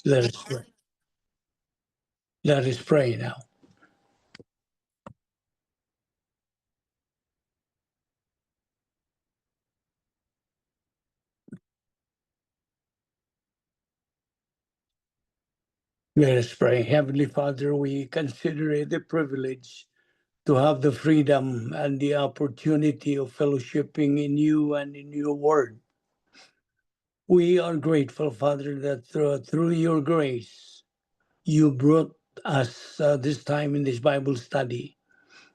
Let us pray. Let us pray now. Let us pray. Heavenly Father, we consider it a privilege to have the freedom and the opportunity of fellowshipping in you and in your word. We are grateful, Father, that through your grace, you brought us this time in this Bible study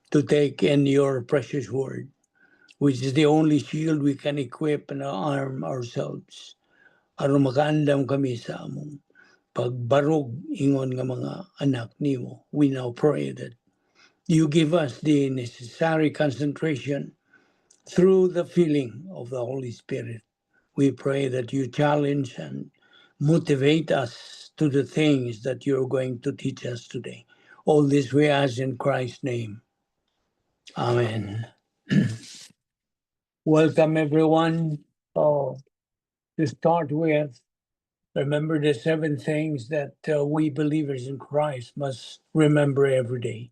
to take in your precious word, which is the only shield we can equip and arm ourselves. Aron makaandam kami sa among pagbarog ingon nga mga anak nimo. We now pray that you give us the necessary concentration through the filling of the Holy Spirit. We pray that you challenge and motivate us to the things that you're going to teach us today. All this we ask in Christ's name. Amen. Welcome, everyone. To start with, remember the 7 things that we believers in Christ must remember every day.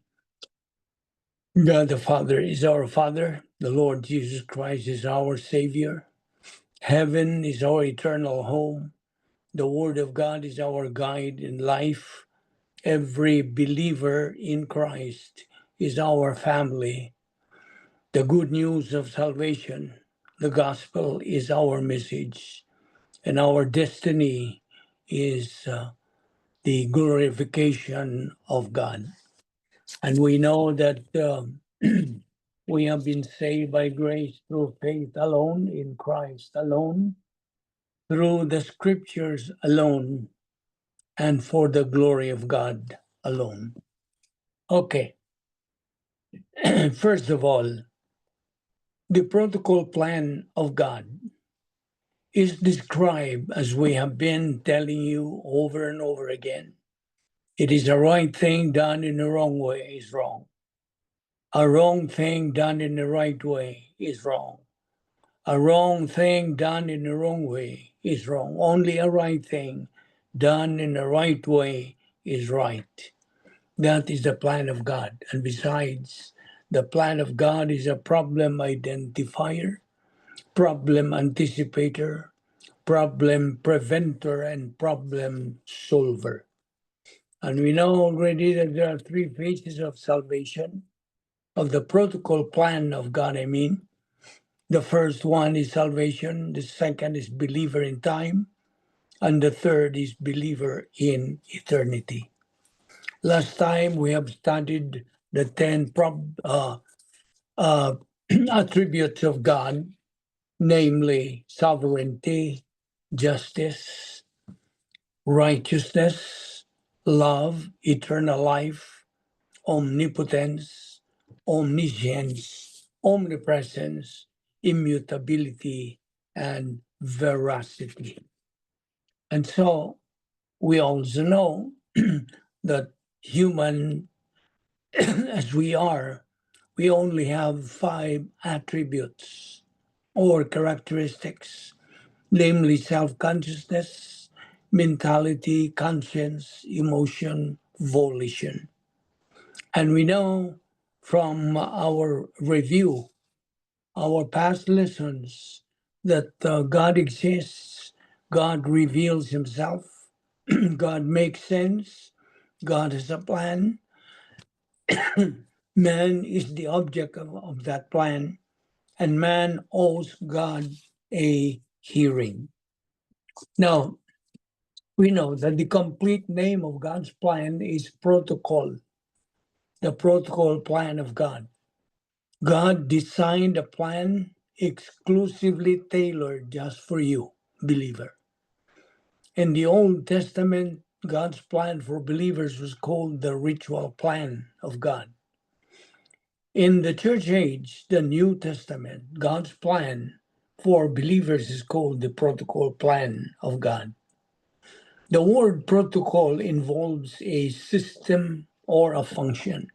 God the Father is our Father. The Lord Jesus Christ is our Savior. Heaven is our eternal home. The Word of God is our guide in life. Every believer in Christ is our family. The good news of salvation, the gospel, is our message. And our destiny is the glorification of God. And we know that we have been saved by grace through faith alone, in Christ alone, through the scriptures alone, and for the glory of God alone. Okay, first of all, the protocol plan of God is described as we have been telling you over and over again. It is a right thing done in the wrong way is wrong. A wrong thing done in the right way is wrong. A wrong thing done in the wrong way is wrong. Only a right thing done in the right way is right. That is the plan of God. And besides, the plan of God is a problem identifier, problem anticipator, problem preventer, and problem solver. And we know already that there are 3 phases of salvation, of the protocol plan of God, I mean. The first one is salvation, the second is believer in time, and the third is believer in eternity. Last time we have studied the 10 attributes of God, namely sovereignty, justice, righteousness, love, eternal life, omnipotence, omniscience, omnipresence, immutability, and veracity. And so we also know that human as we are, we only have 5 attributes or characteristics, namely self-consciousness, mentality, conscience, emotion, volition. And we know from our review, our past lessons, that God exists, God reveals himself, God makes sense, God has a plan. Man is the object of that plan, and man owes God a hearing. Now, we know that the complete name of God's plan is protocol, the protocol plan of God. God designed a plan exclusively tailored just for you, believer. In the Old Testament, God's plan for believers was called the ritual plan of God. In the church age, the New Testament, God's plan for believers is called the protocol plan of God. The word protocol involves a system or a function.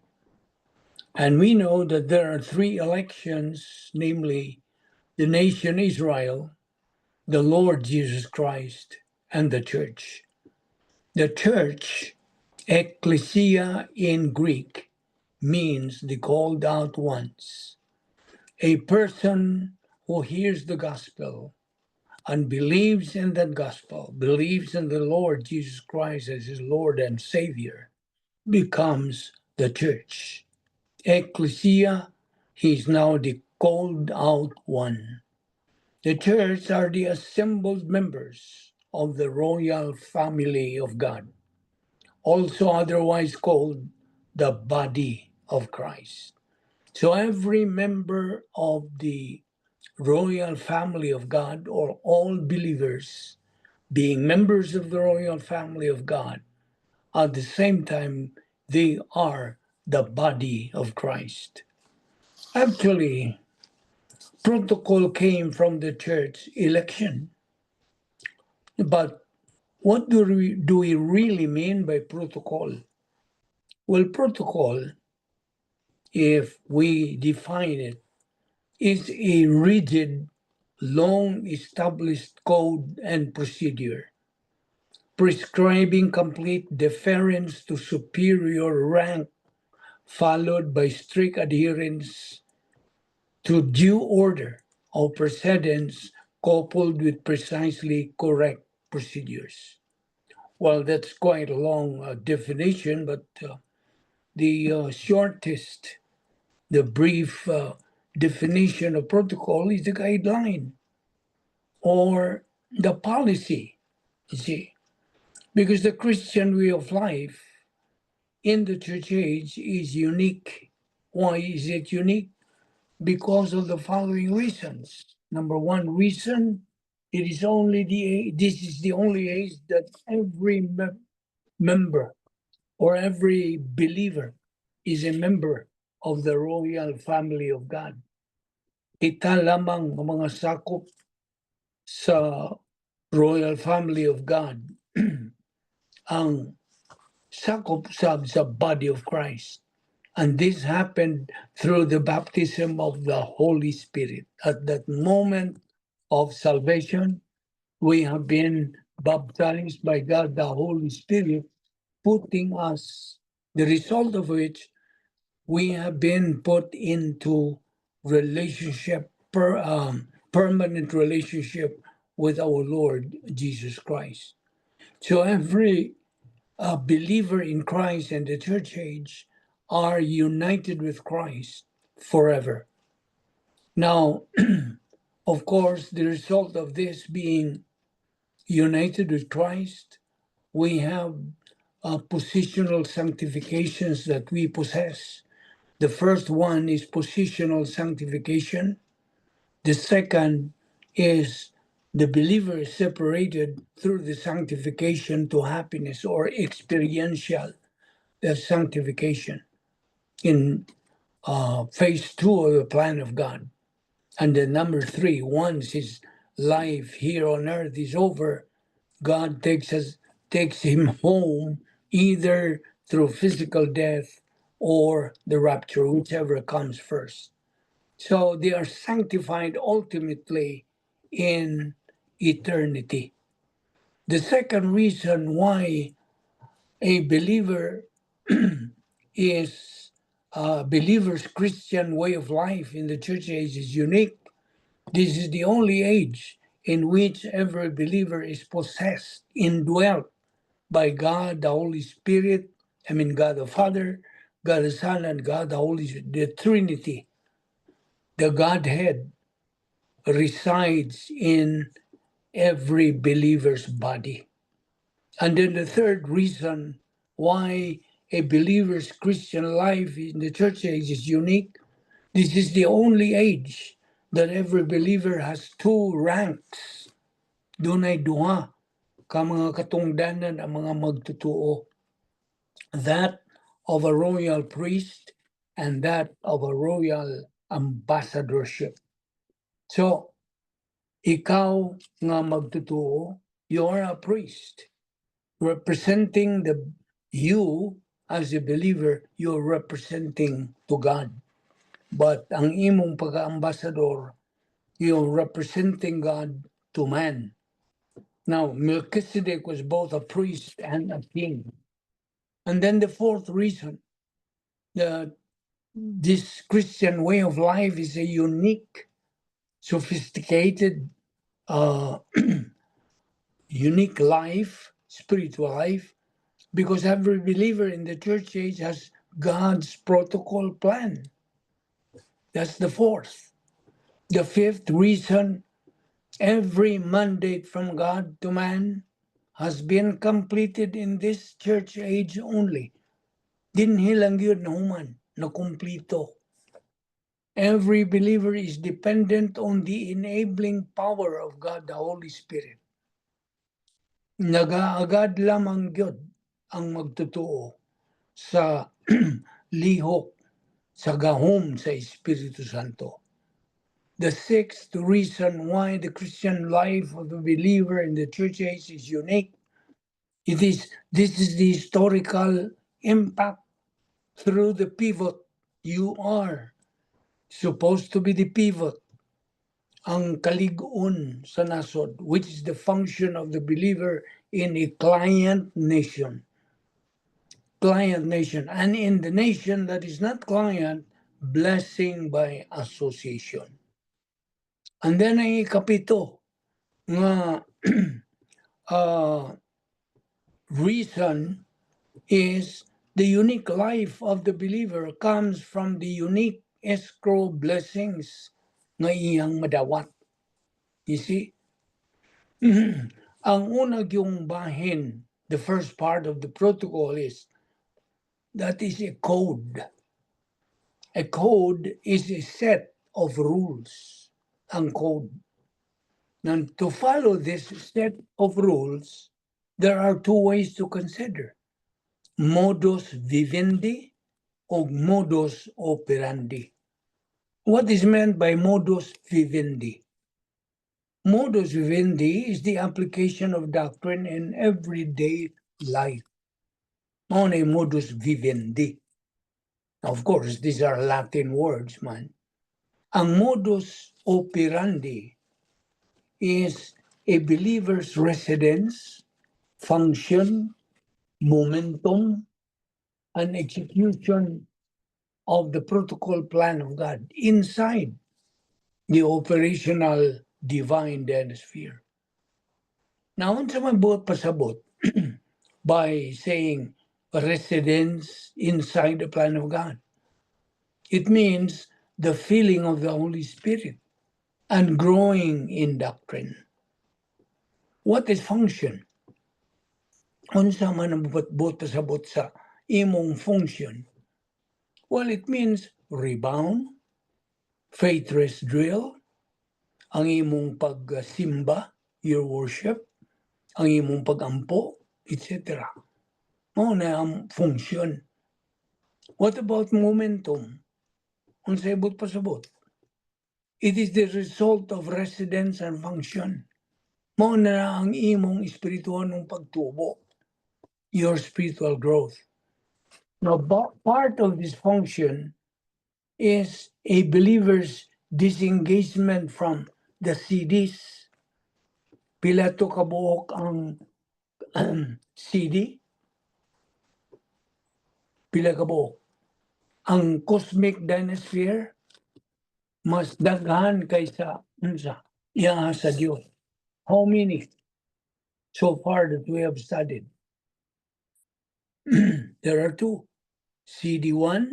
And we know that there are 3 elections, namely the nation Israel, the Lord Jesus Christ, and the church. The church, ecclesia in Greek, means the called out ones. A person who hears the gospel and believes in that gospel, believes in the Lord Jesus Christ as his Lord and Savior, becomes the church. Ecclesia, he is now the called out one. The church are the assembled members of the royal family of God, also otherwise called the body of Christ. So every member of the royal family of God, or all believers being members of the royal family of God, at the same time, they are the body of Christ. Actually, protocol came from the church election. But what do we really mean by protocol? Well, protocol, if we define it, is a rigid, long established code and procedure prescribing complete deference to superior rank, followed by strict adherence to due order of precedence coupled with precisely correct procedures. Well, that's quite a long definition, but the shortest, the brief definition of protocol is the guideline or the policy, you see. Because the Christian way of life in the church age is unique. Why is it unique? Because of the following reasons. Number one reason, this is the only age that every member or every believer is a member of the royal family of God. Ita lamang ang mga sakop sa royal family of God ang sakop sa body of Christ. And this happened through the baptism of the Holy Spirit. At that moment of salvation, we have been baptized by God, the Holy Spirit, putting us, the result of which we have been put into permanent relationship with our Lord Jesus Christ. So every believer in Christ and the church age are united with Christ forever. Now, of course, the result of this being united with Christ, we have positional sanctifications that we possess. The first one is positional sanctification. The second is the believer is separated through the sanctification to happiness or experiential sanctification in phase 2 of the plan of God. And then number 3, once his life here on earth is over, God takes him home either through physical death or the rapture, whichever comes first. So they are sanctified ultimately in eternity. The second reason why a believer is a believer's Christian way of life in the church age is unique. This is the only age in which every believer is possessed, indwelt by God, the Holy Spirit, God the Father, God the Son, and God the Holy Spirit, the Trinity. The Godhead resides in every believer's body. And then the third reason why a believer's Christian life in the church age is unique, this is the only age that every believer has two ranks. Dunay duha ka mga katungdanan ang mga magtutuo. That of a royal priest and that of a royal ambassadorship. So, ikaw nga magtutuo, you are a priest. Representing you as a believer, you're representing to God. But ang imong pag-ambassador, you're representing God to man. Now, Melchizedek was both a priest and a king. And then the fourth reason, this Christian way of life is a unique, sophisticated, unique life, spiritual life, because every believer in the church age has God's protocol plan. That's the fourth. The fifth reason, every mandate from God to man has been completed in this church age only. Dinhi lang yun na human, na kumplito. Every believer is dependent on the enabling power of God, the Holy Spirit. Nagaagad lamang yun ang magtotoo sa lihok, sa gahom sa Espiritu Santo. The sixth reason why the Christian life of the believer in the church age is unique, this is the historical impact through the pivot. You are supposed to be the pivot, ang kaligon sa nasod, which is the function of the believer in a client nation. Client nation. And in the nation that is not client, blessing by association. And then ang ikapito nga reason is the unique life of the believer comes from the unique escrow blessings nga iyang madawat. You see? Ang unang yung bahin, the first part of the protocol is, that is a code. A code is a set of rules. Ang code. And to follow this set of rules, there are two ways to consider. Modus vivendi or modus operandi. What is meant by modus vivendi? Modus vivendi is the application of doctrine in everyday life. On a modus vivendi. Of course, these are Latin words, man. Ang modus operandi is a believer's residence, function, momentum, and execution of the protocol plan of God inside the operational divine denosphere. Now, unsa man buot pasabot by saying residence inside the plan of God? It means the feeling of the Holy Spirit and growing in doctrine. What is function? Unsa man ang buot pasabot sa imong function? Well, it means rebound, faith rest drill, ang imong pagsimba, your worship, ang imong pagampo, etc. Mao na ang function. What about momentum? Unsay buot pasabot? It is the result of residence and function. Mao na ang imong espiritual ng pagtubo, your spiritual growth. Now, part of this function is a believer's disengagement from the CDs. Pila to kabuok ang CD? Pila kabuok? Ang cosmic dinosphere mas daghan kaysa iya sa Dios. How many so far that we have studied? There are two, CD1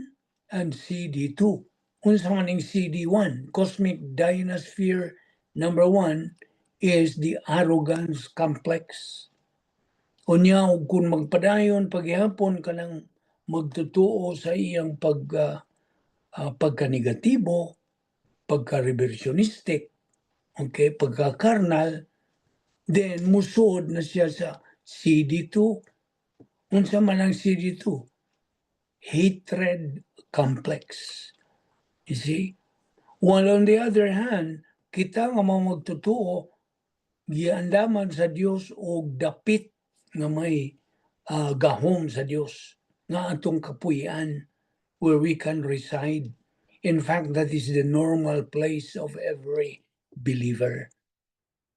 and CD2. Unsa man ang CD1, cosmic dinosphere number 1 is the arrogance complex. Unya kung magpadayon paghihapon ka nang magtutuo sa iyang pagka-negatibo, pagka-reversionistic, okay, pagka-carnal, then musod na siya sa CD2. Unsa man ang CD2? Hatred complex. You see? While on the other hand, kita nga magtutuo, giandaman sa Dios og dapit nga may gahom sa Dios nga atong kapuy-an where we can reside. In fact, that is the normal place of every believer.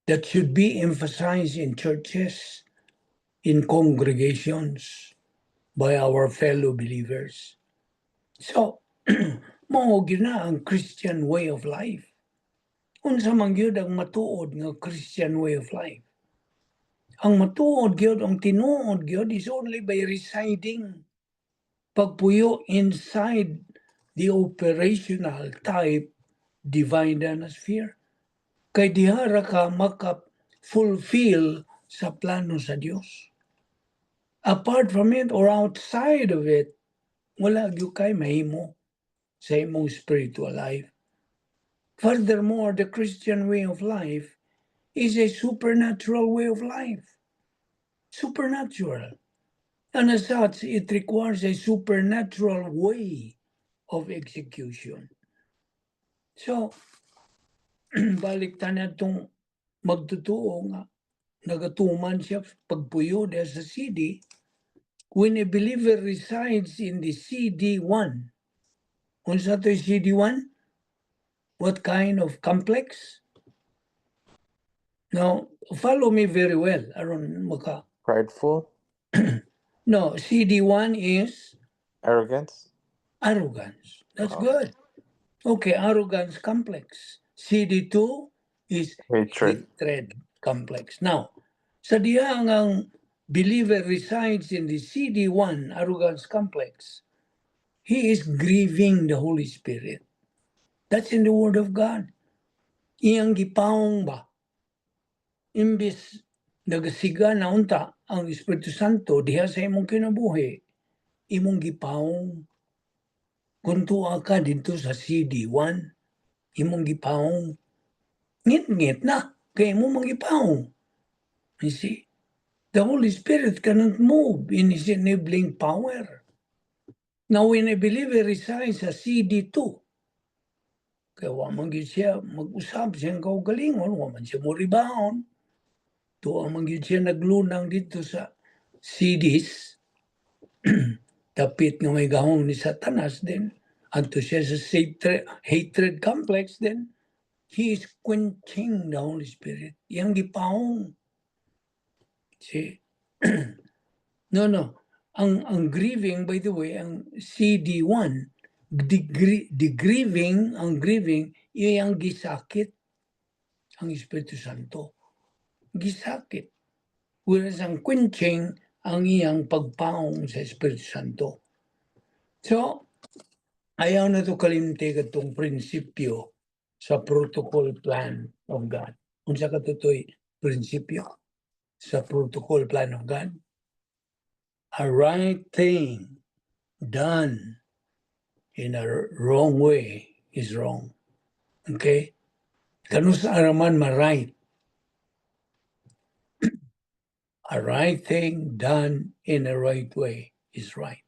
that should be emphasized in churches, in congregations, by our fellow believers. So, mao gina ang Christian way of life. Unsa man gyud ang matuod nga Christian way of life. Ang matuod gyud, ang tinuod gyud is only by residing, pagpuyo inside the operational type divine atmosphere. Kay dihara ka maka-fulfill sa plano sa Dios. Apart from it or outside of it, wala gyud kay mahimo sa imong spiritual life. Furthermore, the Christian way of life is a supernatural way of life. Supernatural. And as such, it requires a supernatural way of execution. So, balik tanan itong magtutuo nga, nagatuman siya pagpuyo dahil sa CD, when a believer resides in the CD1, unsa to CD1? What kind of complex? Now, follow me very well. Aron maka. Prideful? No, CD1 is Arrogance? arrogance. That's Oh. good. Okay, arrogance complex. CD2 is Hatred. hatred complex. Now, sa diha ang believer resides in the CD1 arrogance complex, he is grieving the Holy Spirit. That's in the Word of God. Iyang gipaong ba? Imbis nagasiga na unta ang Espiritu Santo diha sa imong kinabuhi, imong gipaong. Kung tuwa ka dito sa CD1, imong gipaong. Ngit-ngit na, kaya mo magipaong. You see? The Holy Spirit cannot move in His enabling power. Now, when a believer resides sa CD2, kaya waman siya mag-usap siyang kaugalingon, waman siya mo rebound. Tuwa man siya naglunang dito sa CDs, tapit nga may gahong ni Satanas din, anto siya sa hatred complex din, he is quenching the Holy Spirit. Yang gipaong. See? No. Ang grieving, by the way, ang CD1, the grieving, ang grieving, iyang gisakit ang Espiritu Santo. Gisakit. Whereas ang quenching, ang iyang pagpaong sa Espiritu Santo. So, ayaw na ito kalimti katong prinsipyo sa protocol plan of God. Unsa ka totoy prinsipyo sa protocol plan of God? A right thing done in a wrong way is wrong. Okay? Kanus araman ma-right. A right thing done in a right way is right.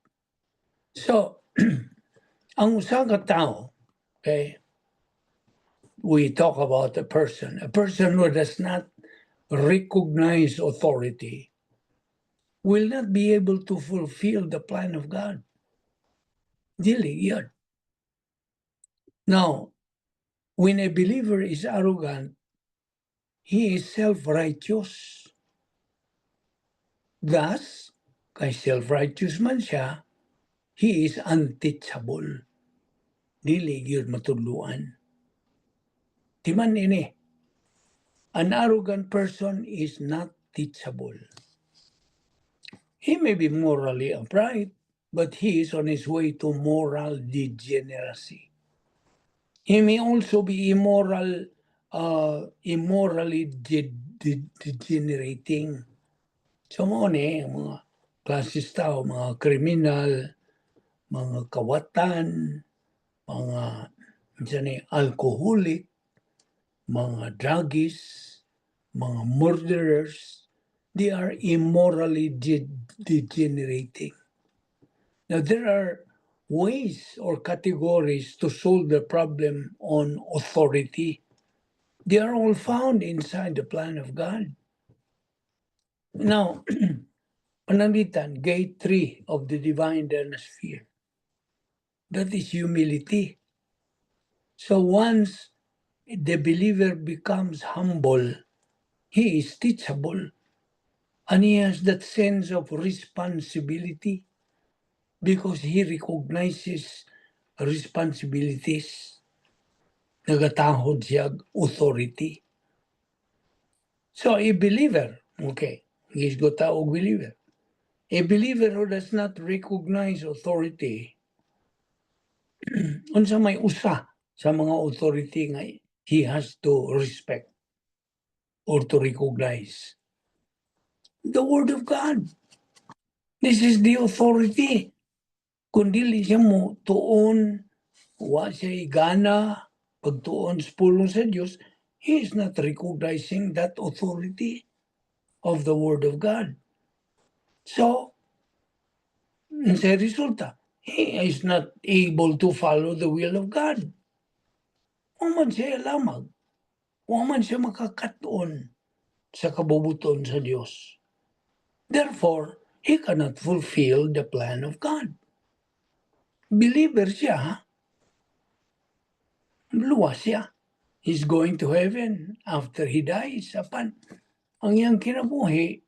So, ang usa ka tao, okay, we talk about a person who does not recognize authority will not be able to fulfill the plan of God. Dili yun. Now, when a believer is arrogant, he is self-righteous. Thus, kay self-righteous man siya, he is unteachable. Dili yun matudluan. Timan ini, an arrogant person is not teachable. He may be morally upright, but he is on his way to moral degeneracy. He may also be immorally degenerating. So mo mga klases tao, mga kriminal, mga kawatan, mga alcoholic, mga druggies, mga murderers, they are immorally degenerating. Now, there are ways or categories to solve the problem on authority. They are all found inside the plan of God. Now, panangitan, gate 3 of the divine atmosphere. That is humility. So once the believer becomes humble, he is teachable. And he has that sense of responsibility because he recognizes responsibilities. Nagatahod siya authority. So a believer, okay, he's got taog believer. A believer who does not recognize authority, unsa may usa sa mga authority nga he has to respect or to recognize. The Word of God. This is the authority. Kung dili siya mo tuon, wa siya igana, pagtuon sa pulong sa Diyos, he is not recognizing that authority of the Word of God. So, sa resulta, he is not able to follow the will of God. Wa man siya lamag. Wa man siya makakatuon sa kabubuton sa Diyos. Therefore, he cannot fulfill the plan of God. Believer siya, ha? Luwas siya. He's going to heaven after he dies. Apan, ang iyang kinabuhi,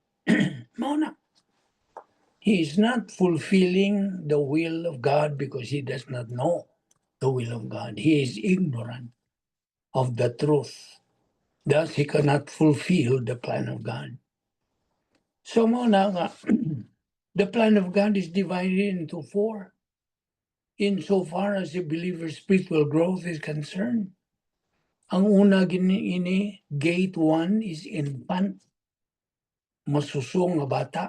mauna. He is not fulfilling the will of God because he does not know the will of God. He is ignorant of the truth. Thus, he cannot fulfill the plan of God. So, mauna nga, the plan of God is divided into four. Insofar as a believer's spiritual growth is concerned. Ang una ini, gate 1 is infant, masusong nga bata.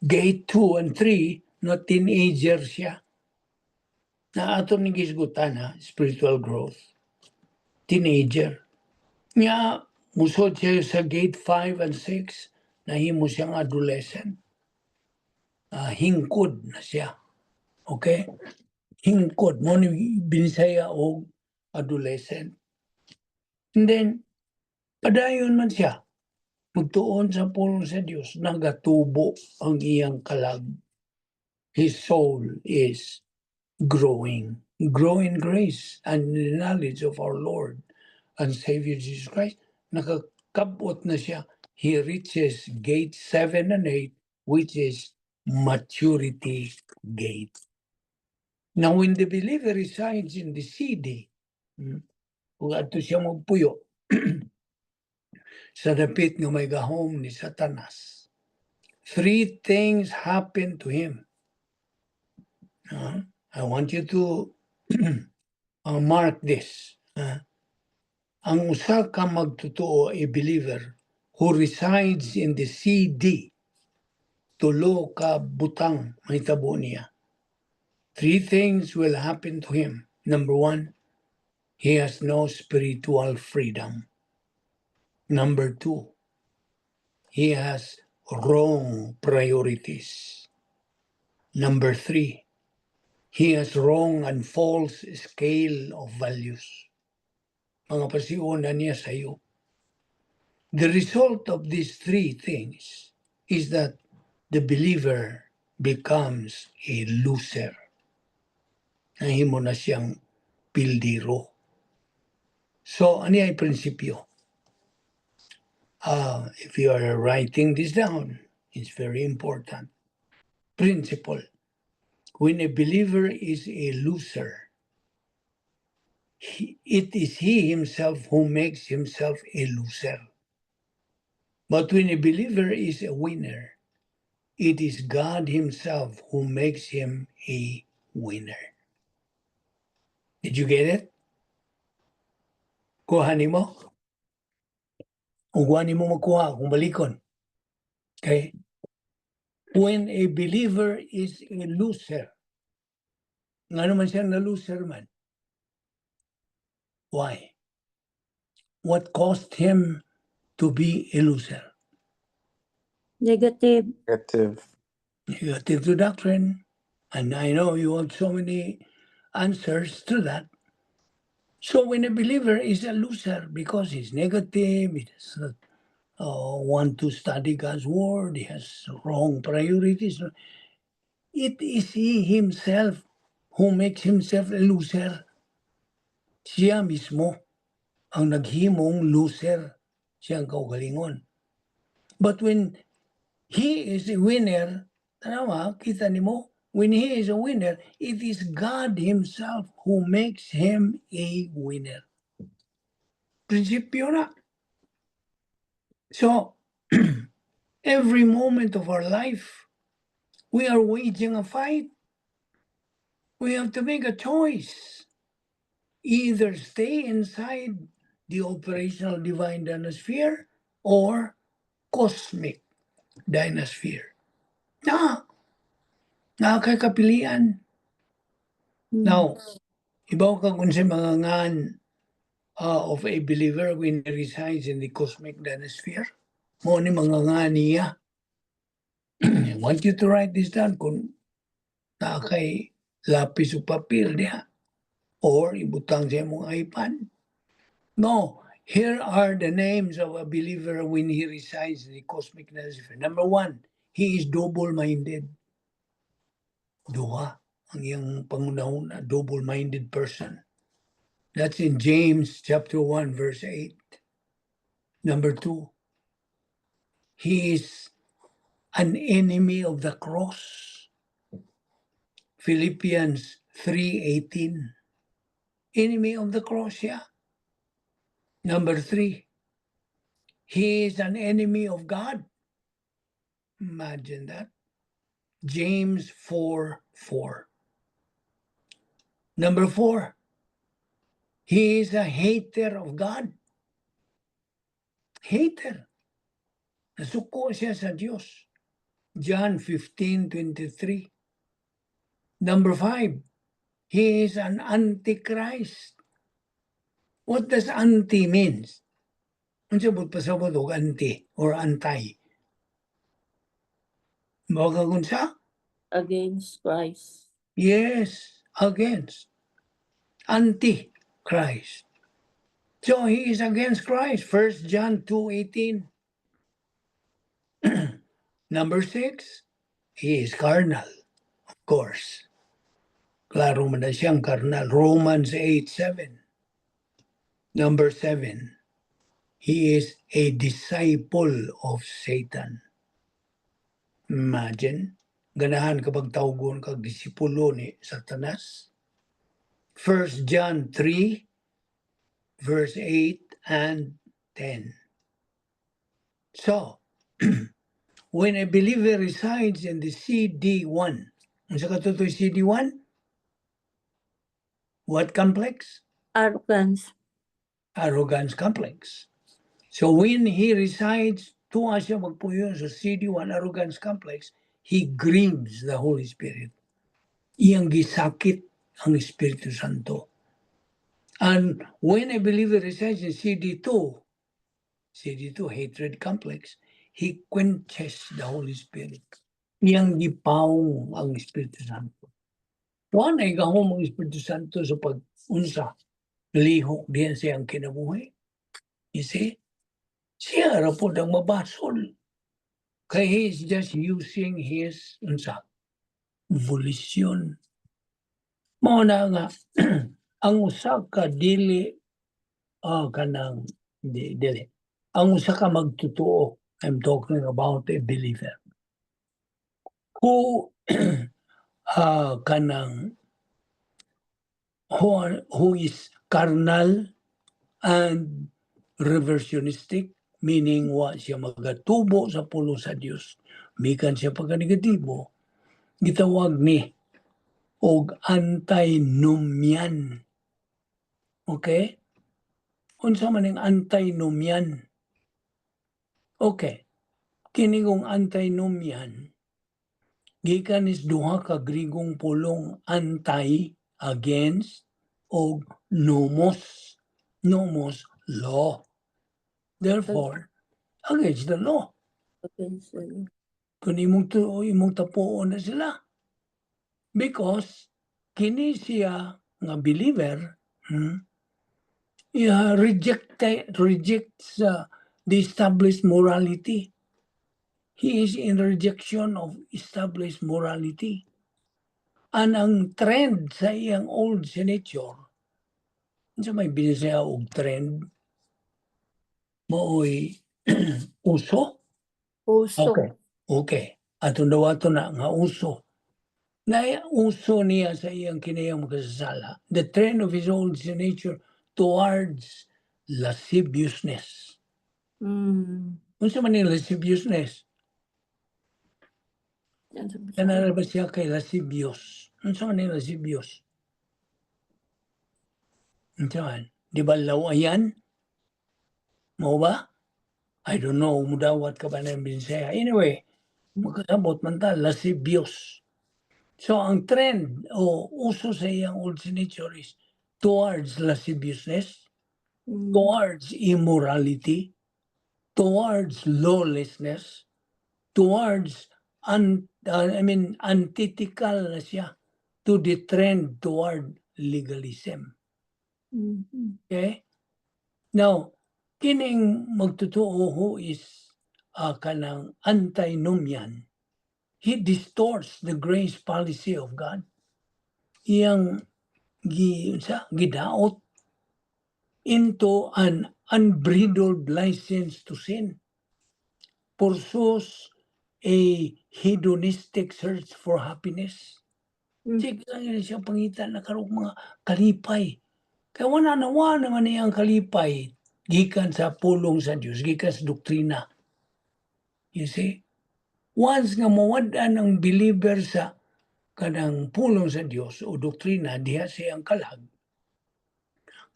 Gate 2 and 3, no teenager siya. Na ato ni gisgutan ha, spiritual growth. Teenager. Nga, musod siya sa gate 5 and 6, nahimo siyang adolescent. Hingkod na siya. Okay? Hingkod mo ni binisaya o adolescent. And then, padayon man siya. Magtuon sa pulong sa Diyos, nagatubo ang iyang kalag. His soul is growing. Grow in grace and in the knowledge of our Lord and Savior Jesus Christ. Nakakabot na siya. He reaches gate 7 and 8, which is maturity gate. Now, when the believer resides in the CD, kung ato siya magpuyo, sa dapit nga may gahom ni Satanas, 3 things happen to him. I want you to mark this. Ang usa ka magtotoo, a believer, who resides in the CD, tulo ka butang mahitabo niya. 3 things will happen to him. Number 1, he has no spiritual freedom. Number 2, he has wrong priorities. Number 3, he has wrong and false scale of values. Mga pasiunan niya sa iyo. The result of these 3 things is that the believer becomes a loser. Nahimo na siyang pildiro. So, ano ay prinsipyo? If you are writing this down, it's very important. Principle. When a believer is a loser, it is he himself who makes himself a loser. But when a believer is a winner, it is God himself who makes him a winner. Did you get it? Kuha nimo? Kung kuha nimo makuha, kung balikon. Okay? When a believer is a loser, nga naman siya na loser man. Why? What caused him to be a loser? Negative. Negative to doctrine. And I know you have so many answers to that. So when a believer is a loser because he's negative, he does not want to study God's word, he has wrong priorities, it is he himself who makes himself a loser. Siya mismo ang naghimong loser siyang kaugalingon. But when he is a winner, tanawa, kita nimo, when he is a winner, it is God himself who makes him a winner. Prinsipyo na. So, every moment of our life, we are waging a fight. We have to make a choice. Either stay inside the operational divine dynasphere or cosmic dynasphere. Kay kapilian. Now, ibaw ka kung sa mga ngan of a believer when he resides in the cosmic dynasphere. Mo ni mga ngan niya. I want you to write this down kung kay lapis o papel niya. Or ibutang sa mong iPad. No, here are the names of a believer when he resides in the cosmic dynasphere. Number 1, he is double-minded. Duha ang iyang pangunahon na double-minded person. That's in James chapter 1, verse 8. Number 2, he is an enemy of the cross. Philippians 3:18. Enemy of the cross, yeah. Number 3, he is an enemy of God. Imagine that. James 4:4. Number 4, he is a hater of God. Hater. Nasuko siya sa Diyos. John 15:23. Number 5, he is an antichrist. What does anti means? Ano sabot pasabot og anti or anti? Baga kung sa? Against Christ. Yes, against. Anti-Christ. So he is against Christ. 1 John 2:18. Number 6, he is carnal, of course. Klaro man na siyang carnal. Romans 8:7. Number 7, he is a disciple of Satan. Imagine, ganahan kapag tawgon kag disipulo ni Satanas. 1 John 3, verse 8 and 10. So, when a believer resides in the CD1, ang sa katutoy CD1, what complex? Arrogance. Arrogance complex. So when he resides, tuwa siya magpuyo sa CD1 arrogance complex, he grieves the Holy Spirit. Iyang gisakit ang Espiritu Santo. And when a believer resides in CD2 hatred complex, he quenches the Holy Spirit. Iyang gipawong ang Espiritu Santo. Tuwa na igahom ang Espiritu Santo sa pag-unsa. Lihok diyan siyang kinabuhi. You see? Siya ra po ang mabasol. Kaya he is just using his volition. Mao na nga, ang usa ka dili kanang dili. Ang usa ka magtotoo, I'm talking about a believer who kanang who is carnal and reversionistic, meaning wa siya magatubo sa pulo sa Dios. Mikan siya pagka-negatibo, gitawag ni og antinomian. Okay? Unsa man ang antinomian? Okay. Kini kong antinomian, gikan is duha ka Grigong pulong anti, against, og nomos. Nomos, law. Therefore, against the law. Against the law. Kung imong tapuon na sila. Because kini siya nga believer, rejects the established morality. He is in rejection of established morality. And ang trend sa iyang old nature, sa may binasaya og trend, mao'y uso. Uso. Okay. Atong dawato na nga uso. Na uso niya sa iyang kinayang makasasala. The trend of his old nature towards lasciviousness. Unsa man yung lasciviousness? Kanara ba siya kay lascivious? Unsa man yung lascivious? Unsa man? Di ba lawayan? Mo ba? I don't know. Mudawat ka ba ng Binsaya? Anyway, magkasabot man ta, lascivious. So, ang trend o uso sa iyang old nature is towards lasciviousness, towards immorality, towards lawlessness, towards antithetical na siya to the trend toward legalism. Okay? Now, kining magtotoo is kanang antinomian. He distorts the grace policy of God. Iyang gidaot into an unbridled license to sin. Pursues a hedonistic search for happiness. Sige lang siya pangitan na karong mga kalipay. Kaya wala naman niyang kalipay gikan sa pulong sa Dios, gikan sa doktrina. You see? Once nga mawad-an ang believer sa kanang pulong sa Dios o doktrina diha siyang kalag,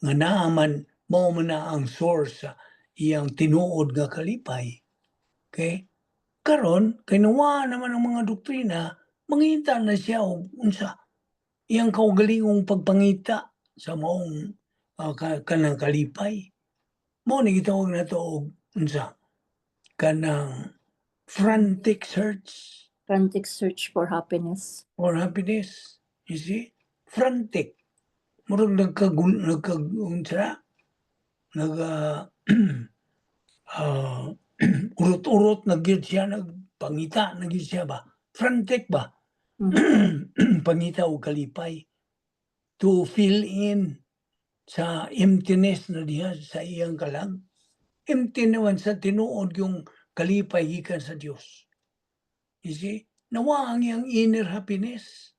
nga naaman mao man na ang source sa iyang tinuod nga kalipay. Okay? Karon kay nawa naman ang mga doktrina, mangita na siya og unsa iyang kaugalingong pagpangita sa maong kanang kalipay. Mao ni gitawag nato og unsa kanang frantic search for happiness. for happiness. You see? Frantic. Murag urot-urot na gyud siya, nagpangita na gyud siya ba? Frantic ba? Pangita o kalipay. To fill in sa emptiness na diha sa iyang kalag. Empty naman sa tinuod yung kalipay gikan sa Dios. You see? Nawa ang iyang inner happiness.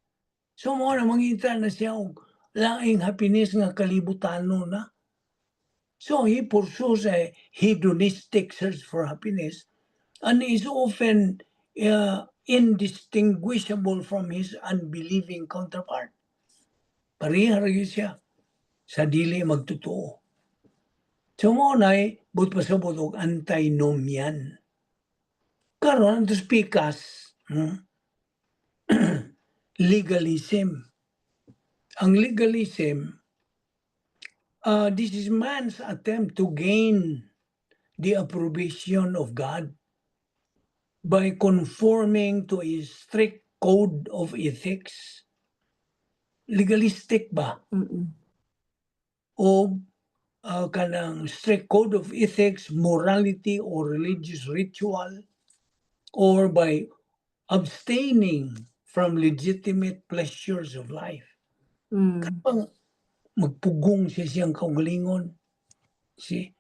So mo na mangita na siya og laing happiness nga kalibutano na. So he pursues a hedonistic search for happiness and is often indistinguishable from his unbelieving counterpart. Pareha ra gyud siya sa dili magtotoo. So mo na'y pasabot og antinomian. Karon to speak as legalism. Ang legalism, this is man's attempt to gain the approbation of God by conforming to a strict code of ethics. Legalistic ba? O kanang strict code of ethics, morality, or religious ritual, or by abstaining from legitimate pleasures of life. Kapag magpugong siyang kaugalingon, see?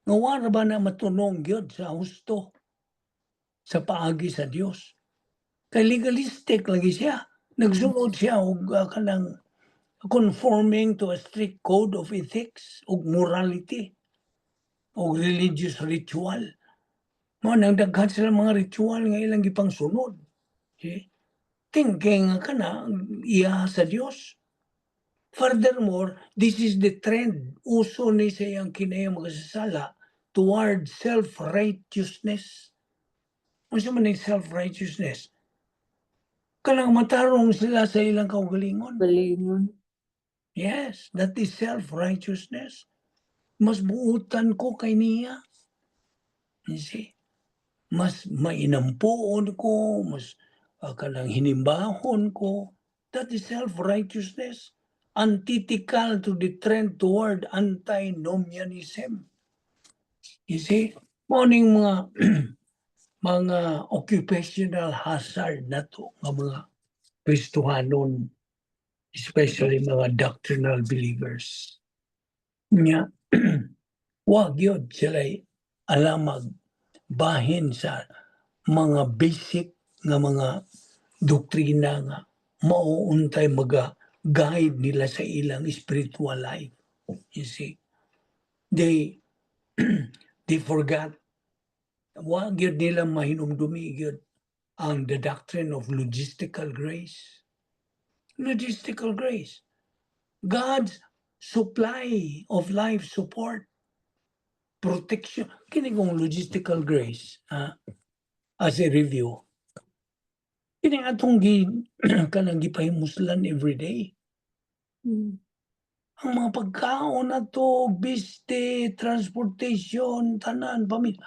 Ngawa ba na matunong gyud sa husto sa paagi sa Dios? Kay legalistic lagi siya. Nagsunod siya og kanang conforming to a strict code of ethics og morality o religious ritual. Mo nang daghan sila mga ritual nga ilang gipang sunod. See? Thinking ka na iya sa Dios. Furthermore, this is the trend uso ni sa iyang kinayang makasasala toward self-righteousness. Unsa man ang self-righteousness? Kanang matarong sila sa ilang kaugalingon. Yes, that is self-righteousness. Mas buutan ko kay niya. You see? Mas mainampuon ko, mas kanang hinimbahon ko. That is self-righteousness. Antithetical to the trend toward antinomianism. You see? Morning mga mga occupational hazard na to, mga Kristohanon, especially mga doctrinal believers. Nga, wag yun sila alamag bahin sa mga basic nga mga doktrina nga mauuntay maga-guide nila sa ilang spiritual life. You see, they forgot. Wa gyud nila mahinumdumi gyud ang the doctrine of logistical grace. Logistical grace. God's supply of life support, protection. Kini kong logistical grace, as a review. Kini atong kanang gipahimuslan every day. Mm. Ang mga pagkaon na to, biste, transportation, tanan, pamilya.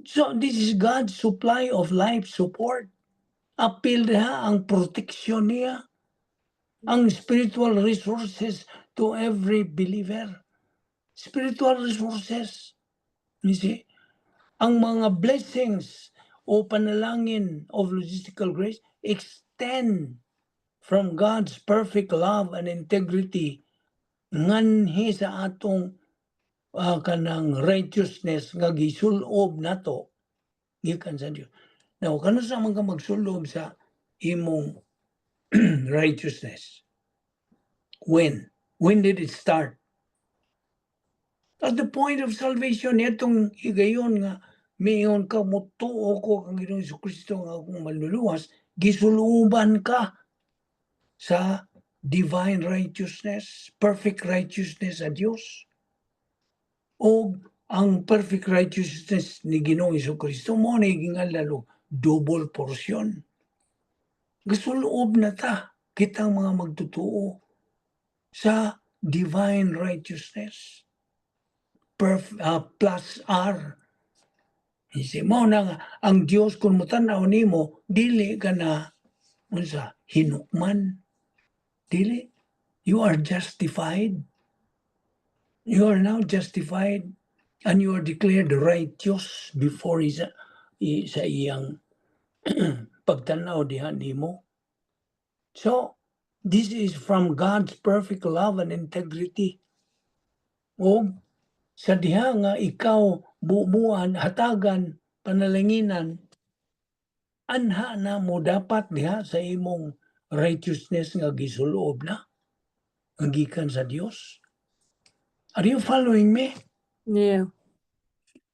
So this is God's supply of life support. Apil niya ang protection niya, ang spiritual resources to every believer. Spiritual resources. You see, ang mga blessings o panalangin of logistical grace extend from God's perfect love and integrity nganhi sa atong kanang righteousness nga gisulob nato gikan sa Dios. Now, kano sa man ka magsulob sa imong righteousness? When? When did it start? At the point of salvation, itong higayon nga mayon ka mutuo ko kang Ginoong Jesucristo nga akong maluluwas, gisuluban ka sa divine righteousness, perfect righteousness sa Dios. O ang perfect righteousness ni Ginoong Jesucristo mo na gingalalo double portion. Gasuloob na ta kitang mga magtutuo sa divine righteousness. Plus R. Isip mo na nga, ang Diyos kung mutanaw nimo, dili ka na unsa, hinukman. Dili. You are justified. You are now justified and you are declared righteous before sa iyang pagtanaw diha nimo. So, this is from God's perfect love and integrity. O sa diha nga ikaw bubuan, hatagan, panalanginan, anha na mo dapat diha sa imong righteousness nga gisuloob na, nga gikan sa Dios. Are you following me? Yeah.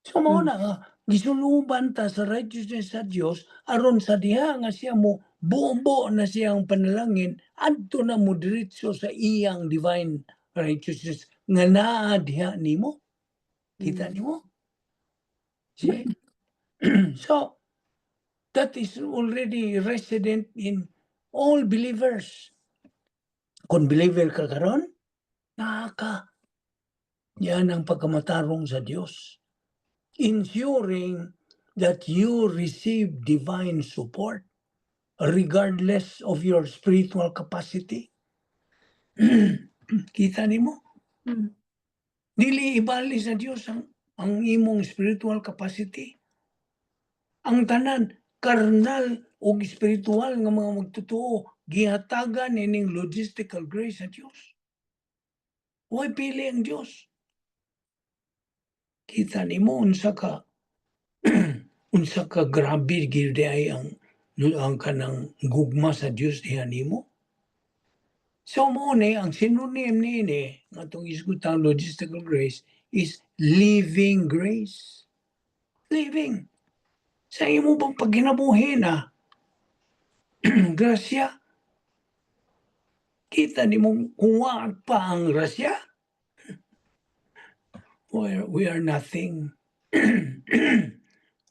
So mo na nga, gisuluban ta sa righteousness sa Dios aron sa diha nga siya mo buo na siyang panalangin, adto na mo diretso sa iyang divine righteousness nga naa diha nimo. Kita nimo? See? So, that is already resident in all believers. Kung believer ka karon, yan ang pagkamatarong sa Diyos. Ensuring that you receive divine support regardless of your spiritual capacity. Kita nimo? Mm. Dili ibali sa Diyos ang imong spiritual capacity. Ang tanan, karnal o spiritual nga mga magtutuo, gihatagan ining logistical grace sa Diyos. Huwag pili ang Diyos. Kita nimo unsa ka unsa ka grabe gyud ay ang kanang gugma sa Dios diha nimo. So mo ni ang synonym ni nga tong isgutang logistical grace is living grace. Living. Sa imo bang pagkinabuhi na grasya. Kita nimo kuwaan pa ang grasya. We are nothing.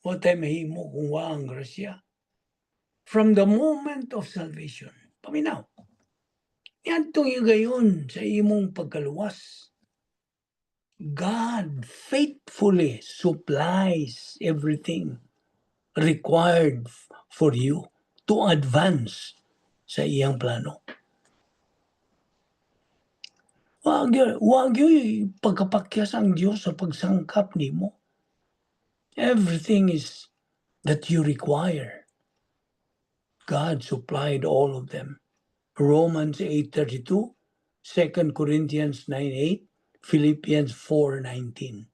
What ay mahimo kung wa ang grasya. From the moment of salvation. Paminaw. Yan itong igayon sa imong pagkaluwas. God faithfully supplies everything required for you to advance sa iyang plano. Wag yung pagkapakyas ang Diyos sa pagsangkap nimo. Everything is that you require. God supplied all of them. Romans 8:32, 2 Corinthians 9:8, Philippians 4:19.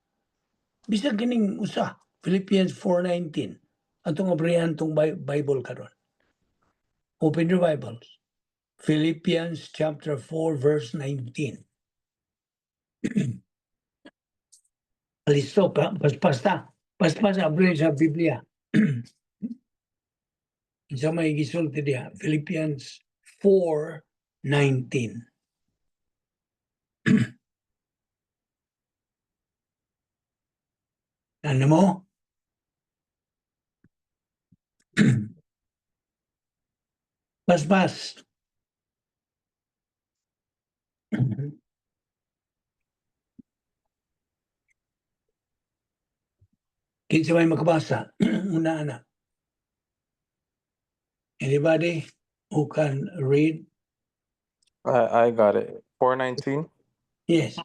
Bisag kining usa, Philippians 4:19. Atong abrihan tong Bible karon. Open your Bibles. Philippians chapter 4 verse 19. Listo, paspasta. Paspasa abri sa Biblia. Sa may gisulti diha, Philippians 4:19. Ano mo? Paspas. Kinsa may makabasa? Una na. Anybody who can read? I got it. 4:19. Yes.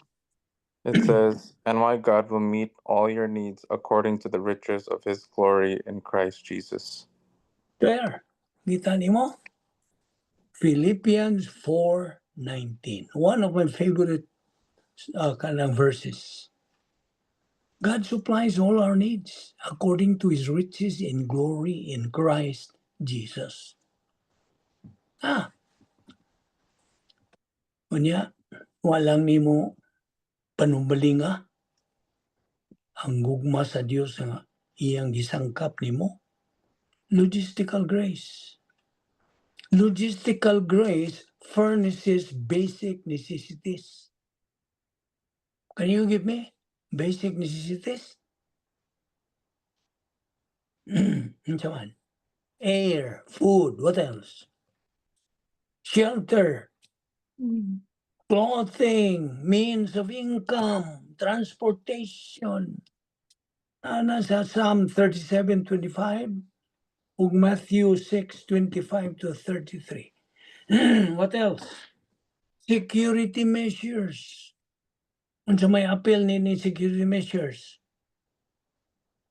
It says, "And my God will meet all your needs according to the riches of His glory in Christ Jesus." There. Kita nimo? Philippians 4:19. One of my favorite kanang verses. God supplies all our needs according to His riches in glory in Christ Jesus. Unya, walang nimo panumbalinga ang gugma sa Dios nga iyang gisangkap nimo. Logistical grace. Logistical grace furnishes basic necessities. Can you give me basic necessities? Come air, food, what else? Shelter, Mm. clothing, means of income, transportation. Nasa Psalm 37:25 ug Matthew 6:25 to 33. What else? Security measures. Unsa may appeal ni security measures?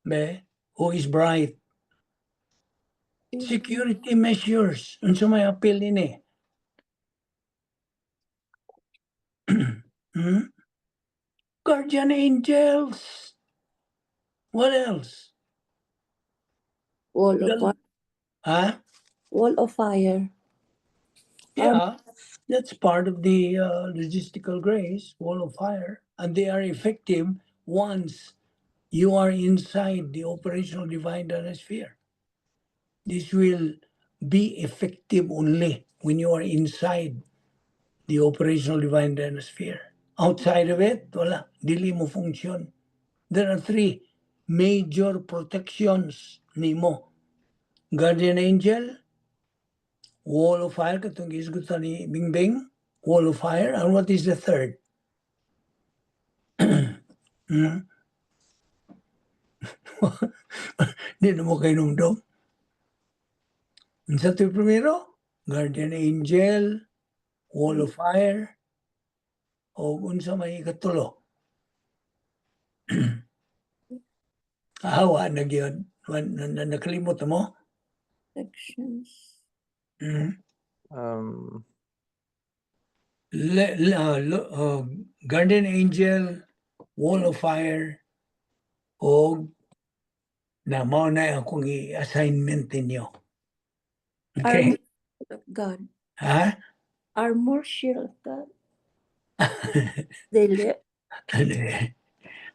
Be, who is bright? Security measures. Unsa may appeal nini? Guardian angels. What else? Wall of fire. Huh? Wall of fire. Yeah, that's part of the logistical grace, wall of fire, and they are effective once you are inside the operational divine sphere. This will be effective only when you are inside the operational divine sphere. Outside of it, wala, dili mo function. There are three major protections nimo. Guardian angel, wall of fire, katong gisgot ni Bingbing, wall of fire, and what is the third? Hindi na mo kayo numdum. Sa ito primero, guardian angel, wall of fire, o unsa may katulo. Ahawa na gyud. Nakalimot mo? Sections. Guardian angel, wall of fire, o na mao na akong i-assignment ninyo. Okay? Armor of God. Ha? Armor shield of God. Dili.